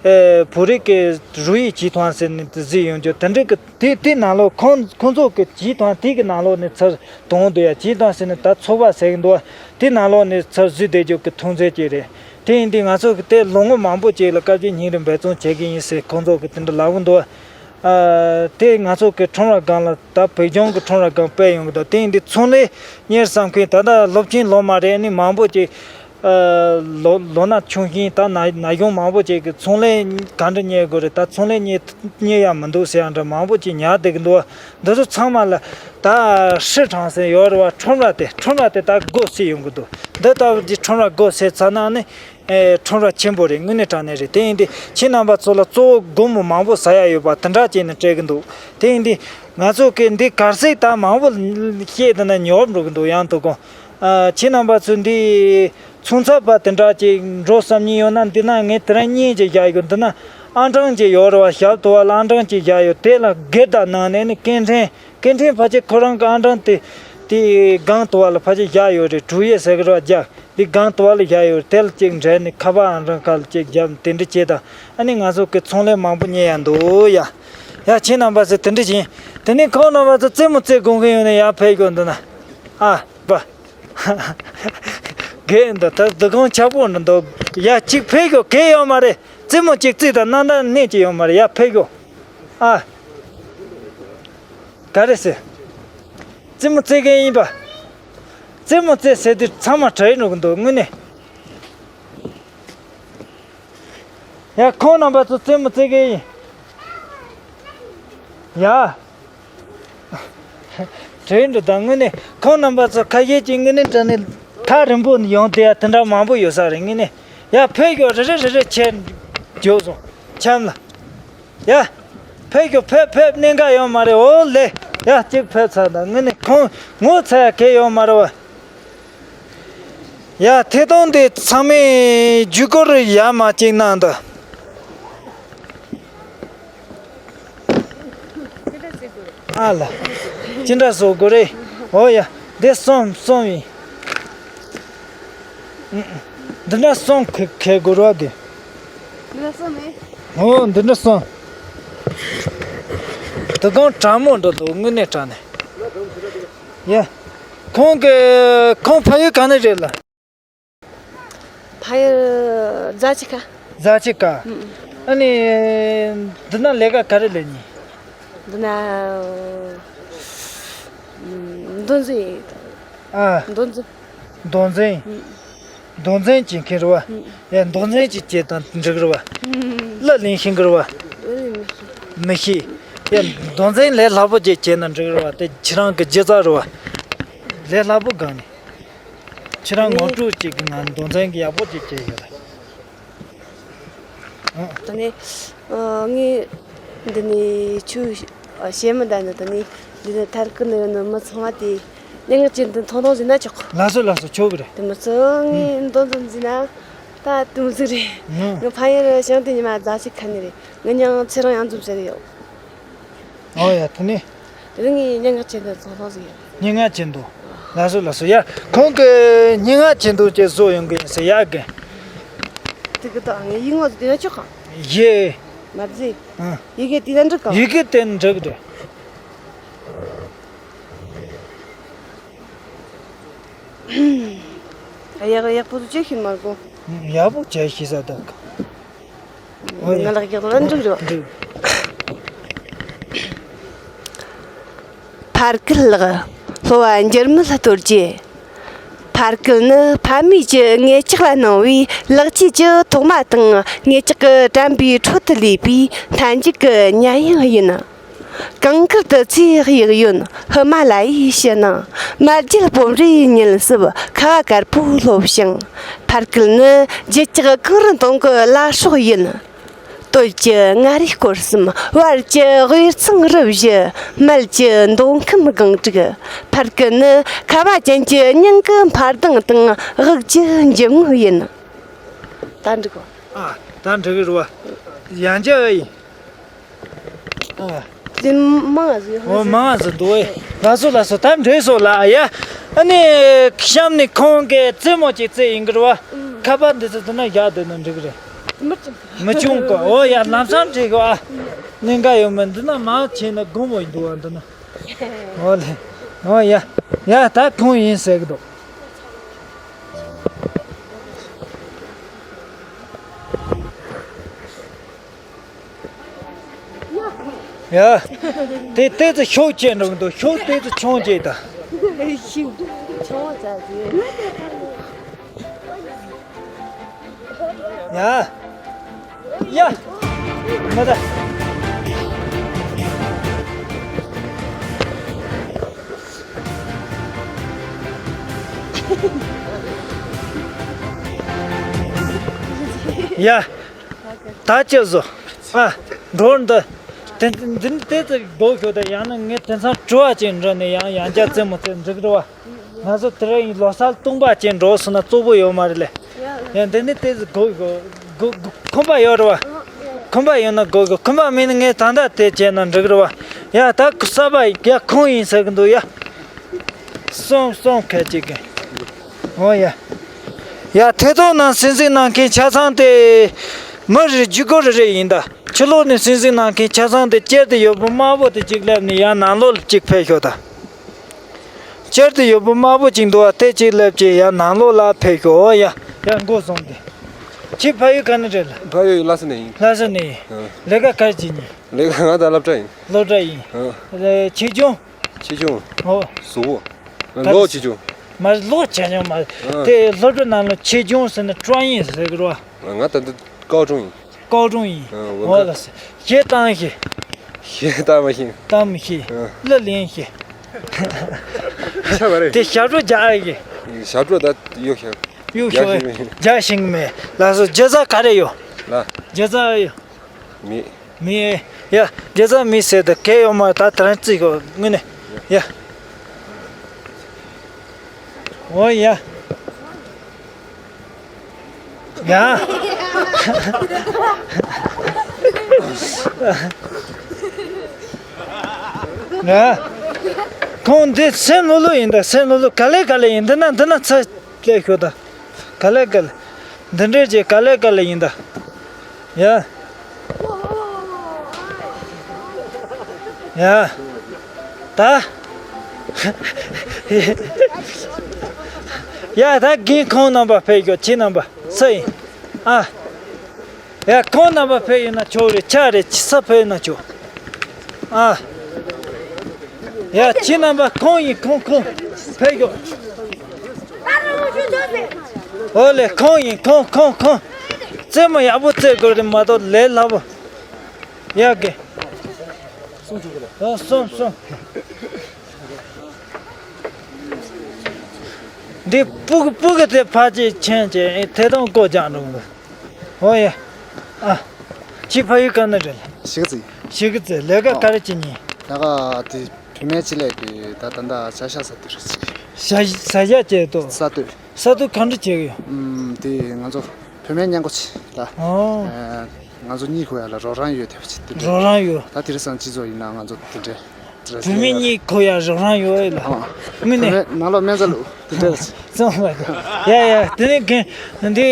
ཨེ་བོད་རིགས་ཀྱི་རུ་ཡི་ཇི་ཐང་ཟེར་ནས་དེ་བཟོས་ཡོང་རྒྱུ་དེ་འདྲ་གི་དེ་དེ་ནང་ལོགས་ཁོང་ཁོང་ཚོ་གི་ཇི་ཐང་དེ་གི་ནང་ལོགས་ནས་ཚུར་དོང་འདུག་ཡ། ཇི་ཐང་ཟེར་ནས་ད་ཚོགས་པ་ཟེར་གི་འདུག་བ། དེ་ནང་ལོགས་ནས་ཚུར་བཟོས་བསྡད་རྒྱུ་གི་ཐོན་རྫས་ཅིག་རེད། དེ་ཡིན་དུས་ང་ཚོ་གི་དེ་ལོ་ངོ་མང་པོ་ཅིག་ལ་སྐབས་རྗེས་ཉིན་རེ་འབད་བརྩོན་བྱེད་ཀྱི་ཡིན་ཟེར་ཁོང་ཚོ་གི་དེ་འདྲ་ལབ་གི་འདུག་ཨ། དེ་ང་ཚོ་གི་ཁྲོམ་ར་སྒང་ལ་ད་བོད་ལྗོངས་ཀྱི་ཁྲོམ་ར་སྒང་སྤེལ་ཡོང་གི་འདུག་དེ་ཡིན་དུས་ཚོང་ལས་གཉེར་བསམ་མཁན་ད་ལྟ་སློབ་ཆེན་ལོ་མ་རེ་ནས་མང་པོ་ཅིག་ཨ། ལོ་ལོ་ན་ཆུང་ཤིང་ད་ན་ན་གཞོན་མང་པོ་ཅིག་གིས་ཚོང་ལས་ག་འདྲ་གཉེར་དགོས་རེད། ད་ཚོང་ལས་གཉེར་གཉེར་ཡ་མི་འདུག་ཟེར་ཡ་འདྲ་མང་པོ་ཅིག་ཉར་བསྡད་ཀྱི་འདུག་འདི་ཚོ་ཚང་མ་ལ་ད་ཧྲི་ཁྲང་ཟེར་ཡོད་རེད་བ། ཁྲོམ་ར་དེ་ཁྲོམ་ར་དེ་ད་སྒོ་ཕྱེ་ཡོང་གི་འདུག་འདི་ལྟ་བུ་གི་ཁྲོམ་ར་སྒོ་ཕྱེ་ཚར་ན་ནི་ཨེ་ཁྲོམ་ར་ཆེན་པོ་རེད། དངོས་གནས་དྲང་གནས་རེད། དེ་ཡིན་དུས་ཁྱེད་རྣམ་པ་ཚོ་ལ་གཙོ་བོ་སྒོར་མོ་མང་པོ་ཟ་ཡ་ཡོད་པ་དེ་འདྲ་བྱས་ནས་སྤྲད་ཀྱི་འདུག་དེ་ཡིན་དུས་ང་ཚོ་གི་འདི་གར་སེག་ད་མང་པོ་བཤད་དེ་ན་ཉོབ་འགྲོ་གི་འདུག་ཡང་དུ་དགོངས། ཨ། ཁྱེད་རྣམ་པ་ཚོ་འདི་ཚོང་ཚོགས་པ་དེ་འདྲ་ཅིག་འགྲོ་བསམ་ནི་ཡོད་ན། འདི་ན་ངས་དེ་རིང་བརྙན་ཅིག་བཞག་ཡོད། འདི་ན་ཨང་གྲངས་ཅིག་ཡོད་རེད་བ། ཞབས་ཏོག་བ་ལ་ཨང་གྲངས་ཅིག་བཞག་ཡོད། དེ་ལ་སྒེར་བདག་གནང་ནས་ནི་སྐད་འཕྲིན་སྐད་འཕྲིན་ཕལ་ཆེར་ཁོ་རང་གི་ཨང་གྲངས་དེ་དེ་སྒང་དུ་བ་ལ་ཕལ་ཆེར་བཞག་ཡོད་རེད། དྲུག་ཡས་ཟེར་གི་རེད་བ། རྒྱག་འདི་སྒང་དུ་བ་ལ་བཞག་ཡོད་རེད། དེ་ལ་ཅིག་འབྲེལ་ནས་ཁ་པར་ཨང་གྲངས་ཁ་ལ་ཅིག་བརྒྱབ་དེ་འདྲ་བྱེད་དང་། ཨ་ནི་ང་ཚོ་གི་ཚོང་ལས་མང་པོ་གཉེར་ཡ་འདུག་ཡ། ཡ། ཁྱེད་རྣམ་པ་ཚོ་དེ་འདྲ་བྱིན། དེ་ནས་ཁོང་རྣམ་པ་ཚོ་རྩེད་མོ་རྩེ་དགོངས་མཁན་ཡོད་ན་ཡར་ཕེབས་དགོས། འདི་ན། ཨ། པ། རྒན་འདི་ད་སྡུག་གོང་ཆག་པོ་འདི་འདུག་ཡ། གཅིག་ཕེབས་ཤོག་གལ་ཡོད་མ་རེད། རྩེད་མོ་གཅིག་རྩེས་དང་། སྣ་འདྲ་སྣེ་གཅིག་ཡོད་མ་རེད། ཡ། ཕེབས་ཤོག་ཨ། ག་རེ་ཟེར། རྩེད་མོ་རྩེ་མཁན་ཡིན་པ། རྩེད་མོ་རྩེ་ཟེར་དུས་ཚང་མ་གྲ་ཡི་འགྲོ་གི་འདུག་དངོས་གནས། ཡ། ཁོང་རྣམ་པ་ཚོ་རྩེད་མོ་རྩེ་མཁན་ཡིན། ཡ། དྲན་འགྲོ་དང་། དངོས་གནས་ཁོང་རྣམ་པ་ཚོ་ཁ་ཤས་ཀྱིས་དངོས་གནས་དྲང་གནས་ཐག་རིང་པོ་ནས་ཡོང་བསྡད་ཡ་དེ་འདྲ་མང་པོ་ཡོད་ས་རེད། དངོས་གནས། ཡ། ཕེབས་ཤོག་རེ་རེ་རེ་རེ་ཁྱེར་འགྱོ་སོང་། འཆམ་ལ། ཡ། ཕེབས་ཤོག་ཕེབས་ཕེབས། གནད་འགག་ཡོད་མ་རེད། འོ་ལེ། ཡ། གཅིག་ཕེབས་ཚར་དང་། དངོས་གནས་ཁོང་ངོ་ཚ་ཡ་གལ་ཡོད་མ་རེད་བ། ཡ། ཐད་གཏོང་དེ་ཚང་མས་བརྒྱུད་སྐུར་ཡ་མ་གཅིག་གནང་དང་། ཨ་ལ། ཅི་འདྲ་བཟོ་དགོས་རེད། འོ་ཡ། འདི་གསུམ་གསུམ་ཡིན། འདི་འདྲ་གསུམ་ཁ་ཁ་དགོས་རོགས་གི། འདི་འདྲ་གསུམ་མེད། འོ་འདི་འདྲ་གསུམ། དེ་གང་དྲང་མོ་འདྲ་འདུག་དངོས་གནས་དྲང་ནས། ཡ། ཁོང་གི་ཁོང་ཕ་ཡུལ་ག་ནས་རེད་ལ། ཕ་ཡུལ་རྫ་ཆུ་ཁ། རྫ་ཆུ་ཁ། ཨ་ནི། འདི་ན་ལས་ཀ་ག་རེ་ལས་ནི། འདི་ན། མདོ་འཛིན་ཡིན། ཨ། མདོ་འཛིན། མདོ་འཛིན། མདོ་འཛིན་བྱེད་མཁན་རེད་བ། ཡ་མདོ་འཛིན་ཅིག་བྱེད་དང་འགྲིག་རེད་བ། གླུ་ལེན་ཤེས་ཀྱི་རེད་བ། མི་ཤེས། ཡ་མདོ་འཛིན་ལས་སླ་པོ་ཅིག་བྱེད་ན་འགྲིག་རེད་བ། དེ་ཁྱེད་རང་གི་སྒྱུ་རྩལ་རེད་བ། ལས་སླ་པོ་སྒང་ནས། ཁྱེད་རང་ངོ་སྤྲོད་ཅིག་གི་ང་མདོ་འཛིན་གྱི་ཡག་པོ་ཅིག་བྱས་ཡོད་རེད། ཨ། ད་ནི། ཨ། ངས་འདི་ནས་ཆུ་བཤད་མི་འདྲ་ནི་ད་ནི་འདི་ནས་ཐར་གི་ནི་ཡོད་ནི་མི་ཚང་མ་དེ་སྙན་ངག་ཅན་དུ་མཐོང་མཐོང་ཟིན་ན་ཆོག་གི། ལགས་སོ་ལགས་སོ་ཆོག་གི་རེད། དེ་མི་ཚོ་ངས་མདོ་འཛིན་ཟིན་ན་ད་དུམ་ཟིག་རེད། ང་ཕ་ཡུལ་ཞང་དེ་ཉི་མ་རྫ་ཆུ་ཁ་ནས་རེད། ང་མྱིང་ཚེ་རིང་གཡང་འཛོམས་ཟེར་གི་ཡོད། ཨོ་ཡ་ད་ནི། དེ་རིང་ངས་སྙན་ངག་ཅན་དུ་ཚོང་ཚོང་ཟིག་ཡོད། སྙན་ངག་ཅན་དུ། ལགས་སོ་ལགས་སོ་ཡ། ཁོང་གི་སྙན་ངག་ཅན་དུ་ཅེས་བཟོ་ཡོང་གི་ཡིན་ཟེར་ཡག་གི། དེ་གི་ད་ངས་ཡིག་ངོ་དེ་ན་ཆོག་ག། ཡེ། མ་ཟེ། ཨ། ཡི་གེ་དེ་ན་འགྲིག་ག། ཡི་གེ་དེ་འགྲིག་རེད། ཡག་ཡག་པོ་ཅིག་ཤེས་མ་གོ། ཡག་པོ་ཅིག་ཤེས་ས་དག་ང་ལག་རྒྱག་ལ་འགྲིག་རེད། འགྲིག་ཕར་སྐུལ་ལགས། སློབ་པ་འགྱུར་མེད་རྡོ་རྗེ། ཕར་སྐུལ་ནི་ཕ་མེས་ཀྱི་ངེད་ཅག་ལ་གནང་བའི་ལེགས་སྐྱེས་ཀྱི་ཐོག་མ་དང་ངེད་ཅག་གི་དྲན་པའི་འཕྲོ་དུ་ལུས་པའི་མཐའ་མཇུག་གི་ཉམས་མྱོང་ཡིན། གངས་དཀར་དུ་ཚེ་གཡུག་ཡུན་ཧི་མ་ལ་ཡའི་ཕྱི་ནང་། མ་བརྗེད་སྤོམ་རའི་ཉིན་སྲིབ་ཁ་བ་དཀར་པོ་སློབ་ཞིང་། ཕར་སྐུལ་ནི་རྒྱུད་ཀྱི་གངས་རི་མདུང་གི་བླ་སྲོག་ཡིན། སྟོད་ཀྱི་མངའ་རིས་སྐོར་གསུམ། བར་གྱི་དབུས་གཙང་རུ་བཞི། སྨད་ཀྱི་མདོ་ཁམས་སྒང་དྲུག་ཕར་སྐུལ་ནི་ཁ་བ་ཅན་གྱི་སྙིང་གི་འཕར་ལྡིང་དང་དབུགས་ཀྱི་འཇིབ་ངོགས་ཡིན། ད་འགྲིག་གོ། ཨ། ད་འགྲིག་གི་རེད་བ། ཡང་བསྐྱར་ཨེ་ཡིན། ཨ། དེ་མང་ང་ཟིག་ཨོ་མང་ང་ཟིག་འདུག་ཨེ། ལགས་སོ་ལགས་སོ་ད་འགྲིག་སོང་ལ་ཡ། ཨ་ནི། གཤམ་ནས་ཁོང་གིས་རྩེད་མོ་ཅིག་རྩེ་ཡིན་གི་རེད་བ། ཁ་པར་འདི་ཚོ་འདི་ན་བཞག་བསྡད་ན་འགྲིག་གི་རེད། མི་བྱུང་། མི་བྱུང་གོ། ཨོ་ཡ་ལམ་སང་འགྲིག་གོ་ཨ། གནད་འགག་ཡོད་མེད་འདི་ན་མང་ཆེ་ན་དགོང་མོ་ཡིན་འདུག་ཨ་འདི་ན། ཨོ་ལེ། ཨོ་ཡ། ཡ་ད་ཁོང་ཡིན་ཟེར་གི་འདུག་ཡ། དེ་ཏོག་ཙམ་ཤུགས་ཆེ་འགྲོ་གི་འདུག་ཤུགས་ཏོག་ཙམ་ཆུང་བྱེད་དང་། ཤུགས་ཆུང་བྱ་ཟིན། ཡ། ཡ། མ་ད། ཡ། ད་ཅི་བཟོ། ཨ། འགྲོ་འདི། དེ་འདི་ནི་དེ་ཚོ་སྒོ་ཤོག་དང་ཡང་ན་ངས་དེང་སང་བྲོ་བ་ཅན་འགྲོ་ནས་ཡང་ཡང་བསྐྱར་རྩེད་མོ་རྩེ་འགྲིག་རེད་བ། ང་ཚོ་དེ་རིང་ལོ་གསར་སྟོང་པ་ཅན་འགྲོ་སོང་ན་བཙོག་པོ་ཡོད་མ་རེད་ལེ། ཡང་འདི་ནི་དེ་ཚོ་སྒོ་སྒོ་སྒོ་ཁང་པ་ཡོད་རེད་བ། ཁང་པ་ཡོད་ན་སྒོ་སྒོ་ཁང་པ་མེད་ན་ངས་ད་ལྟ་དེ་བྱས་ན་འགྲིག་རེད་བ། ཡ་ད་གསར་པ་ཡ་ཁོང་ཡིན་ཟེར་གི་འདུག་ཡ། སོང་སོང་ཁ་ཅིག་གི། འོ་ཡ། ཡ་ཐད་གཏོང་ནང་གསན་གཟིགས་གནང་མཁན་ཆ་ཚང་དེ། མི་རེ་བརྒྱུད་སྐོར་རེ་རེ་ཡིན་ད། ཕྱི་ལོགས་ནས་གསན་གཟིགས་གནང་མཁན་ཆ་ཚང་དེ་དཀྱིལ་དུ་ཡོད་པོ་དམར་པོ་དེ་གཅིག་སླེབས་ནས་ཡང་ནང་ལོགས་ལ་གཅིག་ཕེབས་ཤོག་ད། དཀྱིལ་དུ་ཡོད་པོ་དམར་པོ་གཅིག་འདུག་བ་དེ་གཅིག་སླེབས་ཀྱིས་ཡང་ནང་ལོགས་ལ་ཕེབས་ཤོག་འོ་ཡ། ཡ་མགོ་བཟུང་སྟེ། ཁྱེད་ཕ་ཡུལ་ག་ནས་རེད་ལ། ཕ་ཡུལ་ལྷ་ས་ནས་ཡིན། ལྷ་ས་ནས་ཡིན། ཨ། ལས་ཀ་ག་རེ་བྱེད་ཉིན། ལས་ཀ་ང་ད་སློབ་གྲྭ་ཡིན། སློབ་གྲྭ་ཡིན། ཨ། ཆེ་ཆུང་། ཆེ་ཆུང་། ཨོ། གཟུགས་པོ། ད་ལོ་ཆེ་ཆུང་། མ་ལོ་ཆེ་ཆུང་མ། ཨ། དེ་སློབ་གྲྭ་ནང་ལ་ཆེ་ཆུང་ཟེར་ན་ཀྲོང་ཡིན་ཟེར་གི་རེད་བ། ང་ད་འདི་ཀའོ་ཀྲུང་ཡིན། ཀའོ་ཀྲུང་ཡིན། ཨ། འོ་ལ་ཟེར། གཞས་བཏང་ཤེས། གཞས་བཏང་མ་ཤེས། བཏང་མི་ཤེས། ཨ། གླུ་ལེན་ཤེས། ཆ་བ་རེད། དེ་ཞབས་བྲོ་རྒྱག་ཤེས། ཞབས་བྲོ་ད་གཡུག་ཤེས། གཡུག་ཤེས། རྒྱག་ཤེས་མེད། རྒྱག་ཤེས་མེད། ལགས་སོ་རྒྱུ་རྩལ་ག་རེ་ཡོད། ལ། རྒྱུ་རྩལ་ཡོད། མེད། མེད། ཡ། རྒྱུ་རྩལ་མེད་ཟེར་ཏེ་གལ་ཡོད་མ་རེད། ད་དེ་རིང་རྩིས་གོ་དངོས་གནས། ཡ། འོ་ཡ། ཡ། ཨ། ཁོང་འདི་སེམས་ལྷོད་ལྷོད་ཡིན་ད། སེམས་ལྷོད་ལྷོད། ག་ལེ་ག་ལེ་ཡིན། འདི་ན་འདི་ན་ཚ་ལས་ཤོད་ད། ག་ལེ་ག་ལེ། འདི་འདྲས་ཀྱི་ག་ལེ་ག་ལེ་ཡིན་ད། ཡ། ཡ། ད། ཡ་ད་རྒན་ཁོང་རྣམ་པ་ཕེབས་ཤོག་ཁྱེད་རྣམ་པ་སུ་ཡིན། ཨ། ཡ་ཁོང་རྣམ་པ་ཕེབས་ཡོད་ན་ཆོག་རེད། ཆ་རེད། ཆི་ས་ཕེབས་ཡོད་ན་ཆོག་ཨ། ཡ་ཁྱེད་རྣམ་པ་ཁོང་ཡིན། ཁོང་ཁོང་ཕེབས་ཤོག་ཨོ་ལེ། ཁོང་ཡིན། ཁོང་ཁོང་ཁོང་། རྩེད་མོ་ཡག་པོ་རྩེད་དགོས་རེད་མ་གཏོགས་ལས་སླ་པོ། ཡ་གི། ཨོ་སོང་སོང་། འདི་སྤུ་གུ་སྤུ་གུ་དེ་ཕ་ཅིག་ཆེན་ཅིག་ཐད་གཏོང་སྐོར་རྒྱག་འགྲོ་གི། ཨོ་ཡ། ཨ། ཁྱི་ཕ་ཡུལ་ག་ནས་རེད། གཞིས་ཀ་རྩེ། གཞིས་ཀ་རྩེ། ལས་ཀ་ག་རེ་བྱེད་ཉིན། ལས་ཀ་དེ་བུད་མེད་ཆེད་ལས་ཀྱི་ད་ད་ལྟ་བྱ་ཤ་ཟ་དུས་རེད་ཅིག་བྱ་བྱ་ཤ་བྱེད་དོ། ཟ་དུས། ས་དུ་གང་འདྲ་བྱེད་ཀྱི་ཡོད། ཨུམ། དེ་ང་ཚོ་བུད་མེད་ཉལ་གོ་ཆེ་ལ། ཨོ། ཨེ། ང་ཚོ་གཉིད་ཁུག་ཡ་ལ་རོགས་རམ་ཡོད་དེ་བ་ཆེ་དེ་འདྲ། རོགས་རམ་ཡོད། ད་དེ་རིང་སང་སྤྱི་ཚོགས་ཡིན་ན་ང་ཚོ་དེ་འདྲ་དེ་འདྲ་བུད་མེད་གཉིད་ཁུག་ཡ་རོགས་རམ་ཡོད་ལ། ཨ། དངོས་གནས། བུད་མེད་ནང་ལོགས་སྨན་རྩྭ་བླུགས་དེ་འདྲ་བ་ཆེ། བཙོང་བ་དང་། ཡ་ཡ་དེ་ནས་གན་འདི་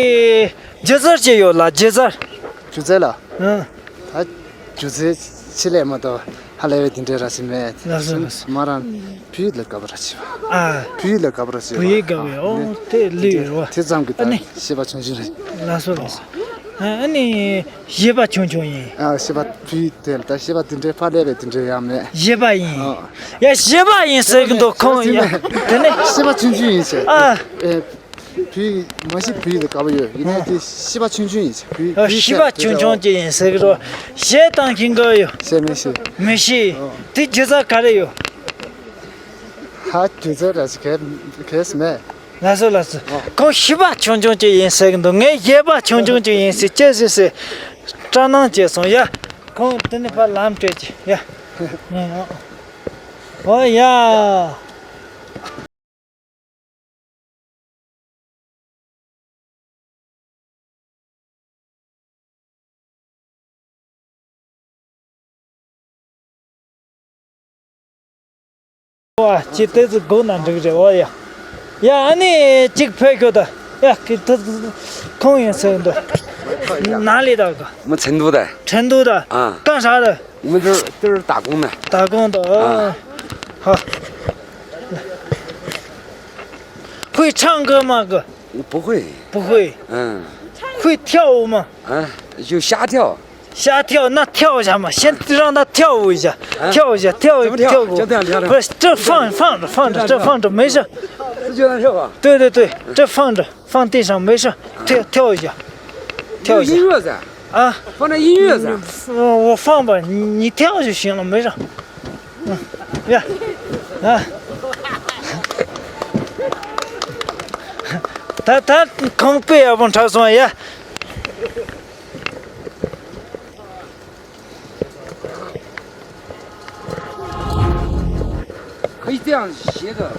སྒྱུ་རྩལ་ཅིག་ཡོད་ལ་སྒྱུ་རྩལ། སྒྱུ་རྩལ་ལ། ཨང་། ད་སྒྱུ་རྩལ་ཆེད་ལས་མ་གཏོགས་ཧ་ལས་པའི་དེ་འདྲའི་ར་ཞིག་མེད། ལགས་སོ་ལགས་སོ། མ་རང་བོད་ཡིག་ལ་དགའ་པོ་ར་ཆེ་བ། ཨ། བོད་ཡིག་ལ་དགའ་པོ་ར་ཆེ་བ། བོད་ཡིག་དགའ་བའི་ཨོ་དེ་ལུས་ཡོད་བ། དེ་ཙམ་གྱི་ཨ་ནི། ད་ཤེས་པ་ཆུང་ཆུང་རེད། ལགས་སོ་ལགས་སོ། ཨ་ནི། ཤེས་པ་ཆུང་ཆུང་ཡིན། ཨ། ཤེས་པ་བོད་ཡིག་དེ་ལ་ད་ཤེས་པ་དེ་འདྲའི་ཕ་ལས་པའི་དེ་འདྲའི་ཡང་མེད། ཤེས་པ་ཡིན། ཨ། ཡ་ཤེས་པ་ཡིན་ཟེར་གི་འདུག་ཁོང་ཡ། དེ་ནི། ཤེས་པ་ཆུང་ཆུང་ཡིན་ཟེར། ཨ། ཨེ། བོད་ཡིག་མ་གཞི་བོད་ཡིག་ལ་དགའ་པོ་ཡོད། ཡིན་ནའི་དེ་ཤེས་པ་ཆུང་ཆུང་ཡིན་ཟེར། བོད་ཡིག་ཨ། བོད་ཡིག་ཤེས་པ་ཆུང་ཆུང་ཅིག་ཡིན་ཟེར་གི་རོ། གཞས་བཏང་ཤེས་གི་ཡོད། གཞས་མི་ཤེས། མི་ཤེས། ཨོ། དེ་སྒྱུ་རྩལ་ག་རེ་ཡོད། ཧ། སྒྱུ་རྩལ་ར་ཞིག་གས་གས་མེད། ལགས་སོ་ལགས་སོ། ཨོ། ཁོང་ཤེས་པ་ཆུང་ཆུང་ཅིག་ཡིན་ཟེར་གི་འདུག་ངས་ཤེས་པ་ཆུང་ཆུང་ཅིག་ཡིན་ཟེར་ཅི་ཟེར་ཟེར། སྐྲག་སྣང་སྐྱེས་སོང་ཡ། ཁོང་དེ་ནས་ཕར་ལམ་སྤྲད་ཅིག་ཡ། ཨོ་ཡ། ཨོ་ཨ། ཅི་ཏོག་ཙམ་སྒུག་ན་འགྲིག་རེད། ཨོ་ཡ། ཡ་ཨ་ནི་གཅིག་ཕེབས་ཤོག་ད། ཡ་ཁི་ཏོག་ཙམ་ཁོང་ཡིན་ཟེར་འདུག་ན་ལི་ད་ག་མི་ཚན་འདུག་ད། ཁྲེན་ཏུའུ་ད། ཨ། གང་ཧྲ་ད། 我们这儿这儿打工呢。打工的哦。啊。好。会唱歌吗，哥？不会。不会。嗯。会跳舞吗？啊，就瞎跳。瞎跳，那跳一下嘛，先让他跳舞一下，啊？跳一下，跳一怎么跳？跳舞。就这样跳着。不是，这放放着放着，这放着没事。这就这样跳吧。对对对，这放着。 放地上没事，跳跳一下，跳一下。有音乐在。啊？放点音乐在。嗯，我我放吧，你你跳就行了，没事。嗯，呀，啊。他他空背也不长松呀。可以这样斜着。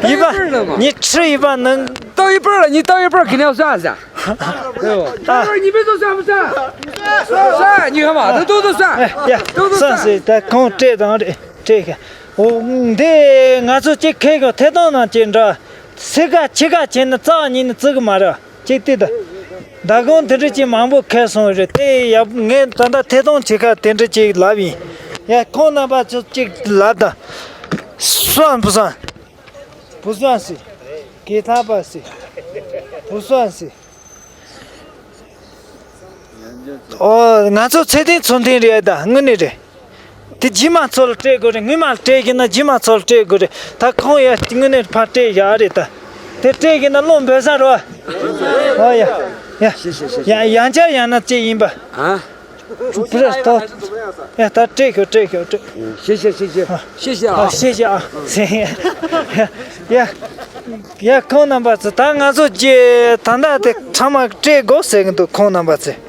一半，你吃一半能。到一半了，你到一半肯定要算一下。对不？到一半你别说算不算？算，你看嘛，这都是算，哎呀，都是算。算是在空这张的这个，我嗯，对，俺说这开个太当了，今朝，谁个，谁个钱的，早你的这个嘛的。 གཅིག་དེ་ད། ཟླ་གོང་དེ་འདྲ་ཅིག་མང་པོ་ཁེལ་སོང་རེད་དེ། ཡ་ངས་ད་ལྟ་ཐད་གཏོང་བྱེད་ཁ་དེ་འདྲ་ཅིག་ལབ་ཡིན། ཡ་ཁོང་རྣམ་པ་ཚོ་ཅིག་ལབ་ད། 算不算？不算是。给他吧是。不算是。ཨོ། ང་ཚོ་ཚེ་བརྟན་ཚོ་འཐེན་རེད་ད། དངོས་གནས་རེད། དེ་རྗེས་མ་ཚོ་ལ་སྤྲད་དགོས་རེད། སྔོན་མ་ལ་སྤྲད་ཀྱི་ན་རྗེས་མ་ཚོ་ལ་སྤྲད་དགོས་རེད། ད་ཁོང་ཡ་དངོས་གནས་ཕར་སྤྲད་བཞག་རེད་ད། དེ་སྤྲད་ཀྱི་ན་བློ་འབེལ་ས་རོ། ཨོ་ཡ། ཡ། ཤེས་ཤེས་ཤེས། ཡ། ཡང་བསྐྱར་ཡང་ན་ཅི་ཡིན་པ། ཨ། བུ་ར་ཏོ། ཡ། ད་སྤྲད་ཤོག་སྤྲད་ཤོག་སྤྲད། ཤེས་ཤེས་ཤེས་ཤེས། ཤེས་ཤེས་ཨ། ཨ། ཤེས་ཤེས་ཨ། ཡ། ཡ། ཁོང་རྣམ་པ་ཚོ། ད་ང་ཚོ་ཀྱི་ད་ལྟ་དེ་ཚང་མ་སྤྲད་དགོས་ཟེར་གི་འདུག་ཁོང་རྣམ་པ་ཚོས།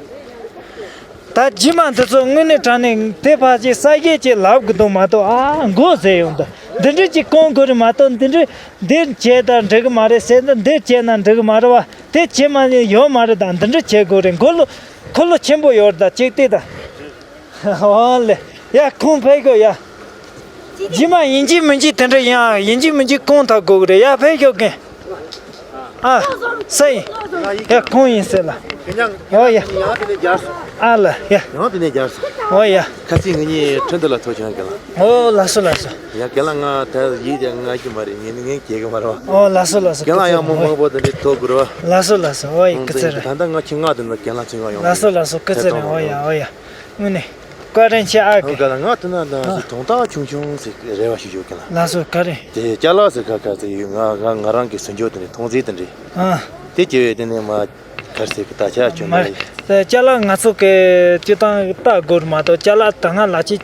ད་རྗེས་མ་འདི་ཚོ་དངོས་གནས་དྲང་གནས་དེ་ཕར་ཅིག་ས་སྐྱེས་ཅིག་ལབ་གི་འདུག་མ་གཏོགས། ཨ། མགོ་ཟེར་ཡོང་འདུག་འདི་འདྲ་ཅིག་སྐོང་དགོས་རེད་མ་གཏོགས། འདི་འདྲ་འདིར་བྱས་ད་འགྲིག་གི་མ་རེད་ཟེར་ན། འདིར་བྱས་ན་འགྲིག་གི་མ་རེད་བ། དེ་བྱས་མ་ནི་ཡོད་མ་རེད། ད་འདི་འདྲ་བྱེད་དགོས་རེད། མགོ་ལོ་འཁོར་ལོ་ཆེན་པོ་ཡོད་རེད། ད་ཅིག་བལྟས་ད། ཨོ་ལེ། ཡ། ཁོང་ཕེབས་ཤོག་ཡ། རྗེས་མ་ཡིན་གཅིག་མིན་གཅིག་དེ་འདྲ་ཡིན་ཨ། ཡིན་གཅིག་མིན་གཅིག་སྐོང་ཐག་དགོས་གི་རེད། ཡ། ཕེབས་ཤོག་རྒན། ཨ། སུ་ཡིན། ཡ། ཁོང་ཡིན་ཟེར་ལ། ཨོ་ཡ། ཨ་ལ་ཡ། ཡང་དེ་ནས་རྒྱལ་སོང་། ཨོ་ཡ། ཁ་སང་ངེད་གཉིས་ཁྲིན་ཏུ་ལ་ཐུག་བྱུང་རྒན་ལགས། ཨོ། ལགས་སོ་ལགས་སོ། ཡ། རྒན་ལགས། ང་ད་ཡིད་ཀྱང་ང་གི་མ་རེད། ངས་ནི་ངས་གྱེས་གི་མ་རེད་བ། ཨོ། ལགས་སོ་ལགས་སོ། རྒན་ལགས། ཡང་མི་མང་པོ་དེ་འདྲའི་ཐུག་དགོས་རེད་བ། ལགས་སོ་ལགས་སོ། ཨོ་ཡ། སྐུ་ཚེ་རིང་། ད་ལྟ་ང་ཁྱི་ང་དེ་འདྲ་རྒན་ལགས་ཚོ་ཡང་ཡོང་། ལགས་སོ་ལགས་སོ། སྐུ་ཚེ་རིང་། ཨོ་ཡ། ཨོ་ཡ། དངོས་གནས། བཀའ་དྲིན་ཆེ་ཨ། ཨོ། རྒན་ལགས། ང་དེ་ན་ད་ཨ། དོན་དག་ཆུང་ཆུང་ཟིག་རེ་བ་ཞུ་རྒྱུ་རྒན་ལགས། ལགས་སོ། ག་རེ། དེ་ཅ་ལག་ཟིག་ག་ག་ཟིག་ཡོད། ང་ང་ང་རང་གི་སུན་ཆོད་དེ་ནས་མཐོང་ཟིག་དེ་འདྲ། ཨ། དེ་སྐྱེ་བའི་དེ་ནས་མ་གར་ཟིག་གི་ད་ཆ་ཆུང་མ་ནས། དེ་ཅ་ལག་ང་ཚོ་གི་སྤྱི་བཏང་ལྟ་དགོས་མ་གཏོགས། ཅ་ལག་ད་སྔ་ལ་ཅི་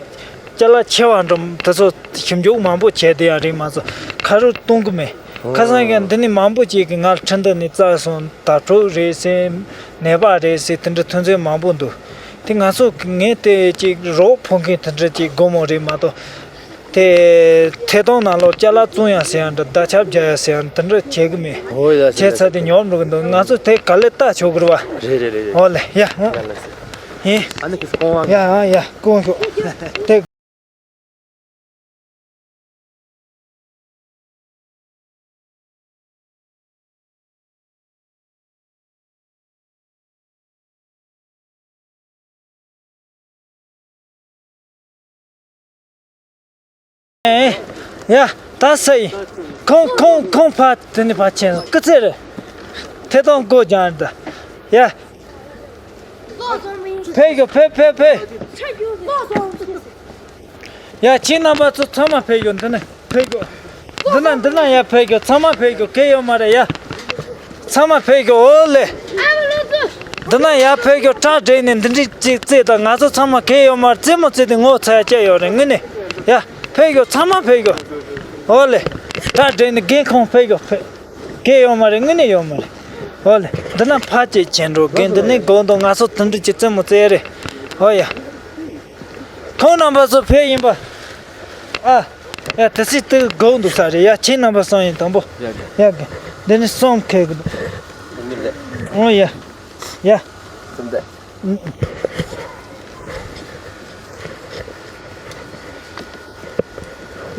ཅ་ལག་ཆེ་བ་འགྲོ་དེ་ཚོ་ཞིབ་འཇུག་མང་པོ་བྱས་དེ་ཡ་རིགས་མ་ཚོ་ཁ་རུ་གཏོང་གི་མེད། ཁ་སང་ཡང་འདི་ནས་མང་པོ་ཅིག་གིས་ང་ཁྲིན་ཏུ་ནས་བཙལ་སོང་། དྭ་ཕྲུག་རེད་ཟེར། ནད་པ་རེད་ཟེར། དེ་འདྲ་ཐོན་ཚོད་མང་པོ་འདུག་དེ་ང་ཚོ་ངས་དེ་ཅིག་རོགས་ཕོག་མཁན་དེ་འདྲ་ཅིག་དགོས་མོ་རེད་མ་གཏོགས། དེ་ཐད་གཏོང་ནང་ལོགས་ཅ་ལག་བཙོང་ཡ་ཟེར་ཡ་འདྲ། མདའ་ཆབ་རྒྱག་ཡ་ཟེར་ཡ་འདྲ་དེ་འདྲ་བྱེད་གི་མེད། ཨོ་ཡ། བྱས་ཚར་དེ་ཉོབ་འགྲོ་གི་འདུག་ང་ཚོ་དེ་ག་ལེ་ལྟ་ཆོག་གི་རེད་བ། རེད་རེད་རེད་རེད། ཨོ་ལེ། ཡ། ཨོ། ཡ་ལེ། ཡིན། ཨ་ནི་ཁི་སྐོང་བ། ཡ་ཡ། སྐོང་ཤོག་དེ། ཡ། ད་སུ་ཡིན། ཁོང་ཁོང་ཁོང་ཕ་དེ་ནི་ཕ་ཆེན་སྐུ་ཚེ་རེད། ཐད་གཏོང་སྒོ་རྒྱང་རེད་ད། ཡ། ཕེབས་ཤོག་ཕེབས་ཕེབས་ཕེབས། ཡ། ཁྱེད་རྣམ་པ་ཚོ་ཚང་མ་ཕེབས་ཤོག་འདི་ནས་ཕེབས་ཤོག་འདི་ན་འདི་ན་ཡ་ཕེབས་ཤོག་ཚང་མ་ཕེབས་ཤོག་གལ་ཡོད་མ་རེད་ཡ། ཚང་མ་ཕེབས་ཤོག་ཨོ་ལེ། འདི་ན་ཡ་ཕེབས་ཤོག་ཁྲ་བསྒྲིགས་ནས་འདི་འདྲའི་ཅིག་རྩེ་དང་། ང་ཚོ་ཚང་མ་གལ་ཡོད་མ་རེད། རྩེད་མོ་རྩེ་དེ་ངོ་ཚ་ཡ་སྐྱེ་ཡོད་རེད་དངོས་གནས། ཡ། ཕེབས་ཤོག་ཚང་མ་ཕེབས་ཤོག་ཨོ་ལེ། ཁྲ་བསྒྲིགས་ནས་རྒན་ཁོང་ཕེབས་ཤོག་ཕེབས། གལ་ཡོད་མ་རེད། དངོས་གནས་ཡོད་མ་རེད། ཨོ་ལེ། འདི་ན་ཕ་ཅིག་བྱེད་འགྲོ་གི། འདི་ནས་དགོང་དུ་ང་ཚོ་དུམ་གྲིག་ཅིག་རྩེད་མོ་རྩེ་རེད། ཨོ་ཡ། ཁོང་རྣམ་པ་ཚོ་ཕེབས་ཡིན་པ། ཨ། ཡ། དེ་སྲིད་དུ་དགོང་འདུག་ས་རེད་ཡ། ཁྱེད་རྣམ་པ་སོང་ཡིན་དང་པོ། ཡ་གི། འདི་ནས་སོང་ཁེལ་གི་འདུག་ཨོ་ཡ། ཡ།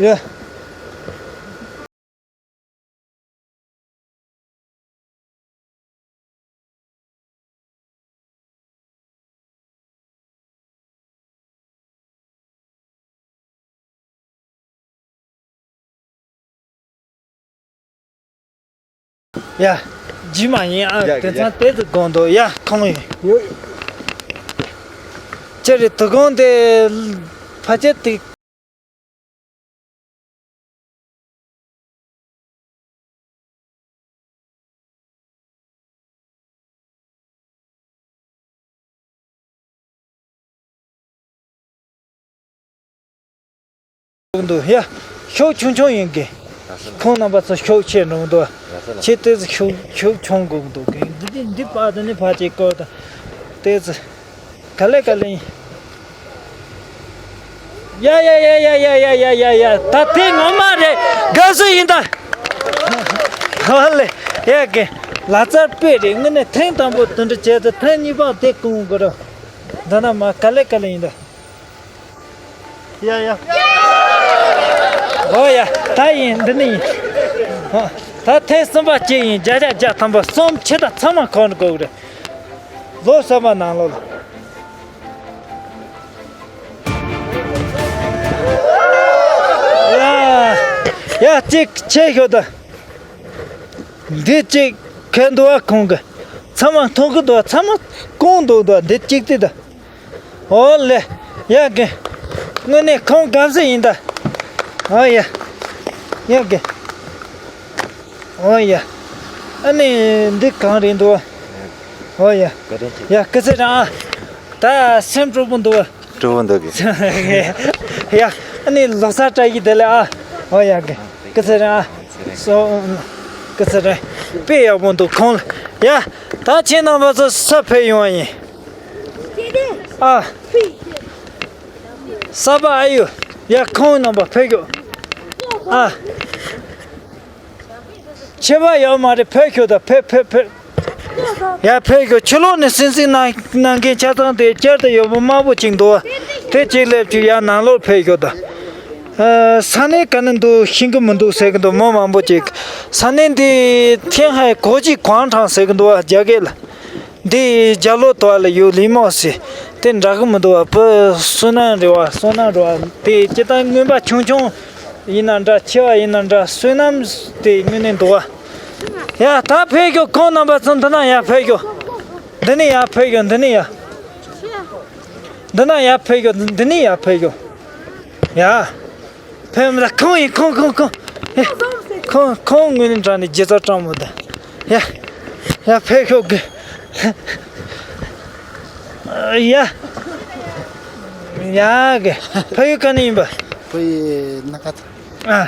ཡ། ཡ། རྗེས་མ་ཡིན་ཨ། ཡ་དེ་ཡ། ཚང་དེ་ཚོ་དགོངས་འདུག་ཡ། ཁོང་ཡིན། ཡོད། ཅི་རེད་དུ་དགོངས་དེ་ཕ་ཆེ་དེ། འདུག་ཡ། ཤོག་ཆུང་ཆུང་ཡིན་གི། ཁོང་རྣམ་པ་ཚོ་ཤོག་ཆེ་འགྲོ་འདུག་ཁྱེད་དེ་ཚོ་ཤོག་ཤོག་ཆུང་དགོས་འདུག་གི། འདི་འདི་འདི་པ་དེ་ནི་ཕ་ཆེ་སྐོར་དང་། དེ་ཚོ། ག་ལེ་ག་ལེ་ཡིན། ཡ་ཡ་ཡ། ད་དེ་ངོ་མ་རེད། དགའ་བསུ་ཡིན་ད། ཧ་ལེ། ཡ་གི། ལ་རྩར་དཔེ་རེད། དངོས་གནས་ཐེངས་དང་པོ་དེ་འདྲ་བྱས་ཚེ་ཐེངས་གཉིས་པ་དེ་སྐོང་དགོས་ར། འདི་ན་མ་ག་ལེ་ག་ལེ་ཡིན་ད། ཡ་ཡ། ཨོ་ཡ། ད་ཡིན། འདི་ནི་ཡིན། ཧ། ད་ཐེངས་གསུམ་པ་གཅིག་ཡིན། བརྒྱ་ཆ་བརྒྱ་ཐམ་པ་གསུམ་ཁྱེད་དང་ཚང་མ་གང་དགོས་རེད། ལོ་གསར་པ་ནང་ལོགས་ལ། ཡ། ཡ། གཅིག་ཆེ་ཤོས་ད། འདི་གཅིག་ཁེ་འདུག་ཨ། ཁོང་གི་ ཚང་མ་མཐོང་གི་འདུག་ཚང་མ་གང་འདུག་འདུག་འདི་གཅིག་ཏི་ད། ཨོ་ལེ། ཡ་གི། དངོས་གནས་ཁོང་དགའ་བསུ་ཡིན་ད། ཨོ་ཡ། ཡ་གི། ཨོ་ཡ། ཨ་ནི་འདི་གང་རེད་འདུག་ཨོ་ཡ། ཡ་སྐུ་ཚེ་རིང་ཨ། ད་སེམས་སྤྲོ་པོ་འདུག་སྤྲོ་པོ་འདུག་གི། ཡ། ཨ་ནི་ལོ་གསར་བཀྲ་ཤིས་བདེ་ལེགས་ཨ། ཨོ་ཡ་གི། སྐུ་ཚེ་རིང་ཨ། སོ། སྐུ་ཚེ་རིང་། དཔེ་ཡག་པོ་འདུག་ཁོང་ལ། ཡ། ད་ཁྱེད་རྣམ་པ་ཚོ་ས་ཕེབས་ཡོང་བ་ཡིན། ཨ། ས་པ་ཨ་ཡོ། ཡ་ཁོང་རྣམ་པ་ཕེབས་ཤོག་ཨ། ཁྱད་པར་ཡོད་མ་རེད། ཕེབས་ཤོག་ད་ཕེབས་ཕེབས་ཕེབས། ཡ་ཕེབས་ཤོག་ཕྱི་ལོགས་ནས་གསན་གཟིགས་གནང་གནང་མཁན་ཆ་ཚང་དེ་བསྐྱར་དུ་ཡོད་པ་མང་པོ་ཅིག་འདུག་དེ་གཅིག་སླེབས་ཀྱི་ཡ་ནང་ལོགས་ཕེབས་ཤོག་ད། ཨ། ས་གནས་ག་ནས་འདུག་ཤེས་ཀྱི་མི་འདུག་ཟེར་གྱི་འདུག་མི་མང་པོ་ཅིག་ས་གནས་འདི་ཐེན་ཧའེ་གོ་ཅི་ཀོང་ཁྲང་ཟེར་གྱི་འདུག་རྒྱ་སྐད་ལ། འདི་རྒྱ་ལོ་དོ་ལ་ཡོད་ལི་མོ་སི། དེ་འདྲ་གི་མི་འདུག་བ་བུ་བསོད་ནམས་རེད་བ་བསོད་ནམས་རེད་བ། དེ་སྤྱི་བཏང་རྔོན་པ་ཆུང་ཆུང་ཡིན་ན་འདྲ་ཆེ་བ་ཡིན་ན་འདྲ་བསོད་ནམས་དེ་དངོས་གནས་འདུག་བ། ཡ་ད་ཕེབས་ཤོག་ཁོང་རྣམ་པ་ཚོ་འདི་ན་ཡ་ཕེབས་ཤོག་འདི་ནས་ཡ་ཕེབས་ཤོག་འདི་ནས་ཡ། འདི་ན་ཡ་ཕེབས་ཤོག་འདི་ནས་ཡ་ཕེབས་ཤོག་ཡ། ཕེབས་མི་ད་ཁོང་ཡིན་ཁོང་ཁོང་ཁོང་། ཨེ། ཁོང་ཁོང་ངོས་ནས་དྲངས་ནས་རྗེས་ཚ་སྤྲང་མོ་ད། ཡ། ཡ་ཕེབས་ཤོག་གི། ཡ། ཡ་གི། ཕ་ཡུལ་ག་ནས་ཡིན་པ། ཕ་ཡུལ་ན་ཁ་ཚ། ཨ།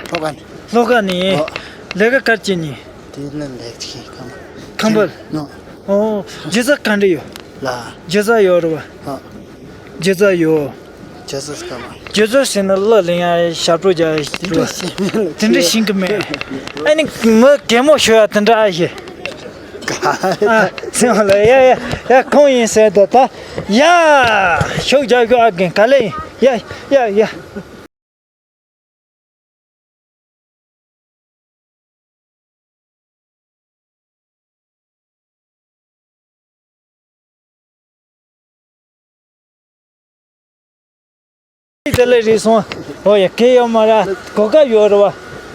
ལྷོ་ཁ་ནས། ལྷོ་ཁ་ནས། ཨོ། ལས་ཀ་གར་བྱེད་ནི། དེ་ལ་ལས་ཀྱི་ཁམས། ཁམས་པར། ནོ། ཨོ། རྗེས་ཚ་ག་འདྲ་ཡོད། ལ། རྗེས་ཚ་ཡོད་རེད་བ། ཨོ། རྗེས་ཚ་ཡོད། རྗེས་ཚ་སྐམ། རྗེས་ཚ་ཟེར་ན་བླ་ལེན་ཡ་ཞབས་བྲོ་རྒྱག་ཡ་ཞིག་རེད་བ། དེ་འདྲ་ཤེས་ཀྱི་མེད། ཨ་ནི་མི་གད་མོ་ཤོར་ཡ་དེ་འདྲ་ཨ་ཞེ། ཨ། སེམས་ལ་ཡ་ཡ་ཡ་ཁོང་ཡིན་ཟེར་དོ་ད། ཡ། ཤུགས་རྒྱག་ཤོག་ཨ་རྒན་ག་ལེ་ཡིན། ཡ་ཡ་ཡ། དེ་ལས་རེད་སོང་། ཨོ་ཡ་གལ་ཡོད་མ་རེད། གོ་སྐབས་ཡོད་རེད་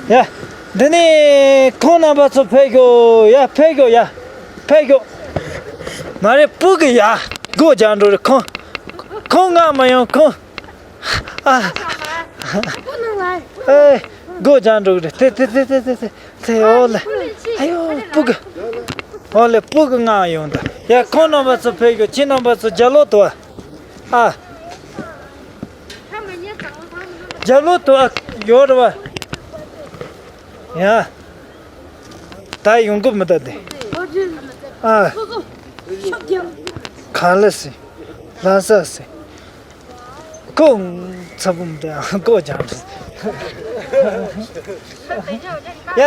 བ། ཡ། འདི་ནས་ཁོང་རྣམ་པ་ཚོ་ཕེབས་ཤོག་ཡ་ཕེབས་ཤོག་ཡ། ཕེབས་ཤོག་མ་རེད་སྤུ་གུ་ཡ། སྒོ་རྒྱག་འགྲོ་རེད་ཁོང་། ཁོང་ང་མ་ཡོང་ཁོང་། ཨ། ཨེ། སྒོ་རྒྱག་འགྲོ་གི་རེད། དེ་དེ་དེ་དེ་དེ་དེ་དེ་ཨོ་ལེ། ཨ་ཡོ་སྤུ་གུ། ཨོ་ལེ་སྤུ་གུ་ང་ཡོང་ད། ཡ་ཁོང་རྣམ་པ་ཚོ་ཕེབས་ཤོག་ཁྱེད་རྣམ་པ་ཚོ་རྒྱ་ལོ་དོ། ཨ། རྒྱ་ལོ་དོ་ཡོད་རེད་བ། ཡ། ད་ཡོང་གི་མི་ད་དེ། ཨ། གང་ལ་སི། ལྷ་ས་སི། ཀོ། ཚ་བུམ་དེ་ཀོ་ཅང་། ཡ།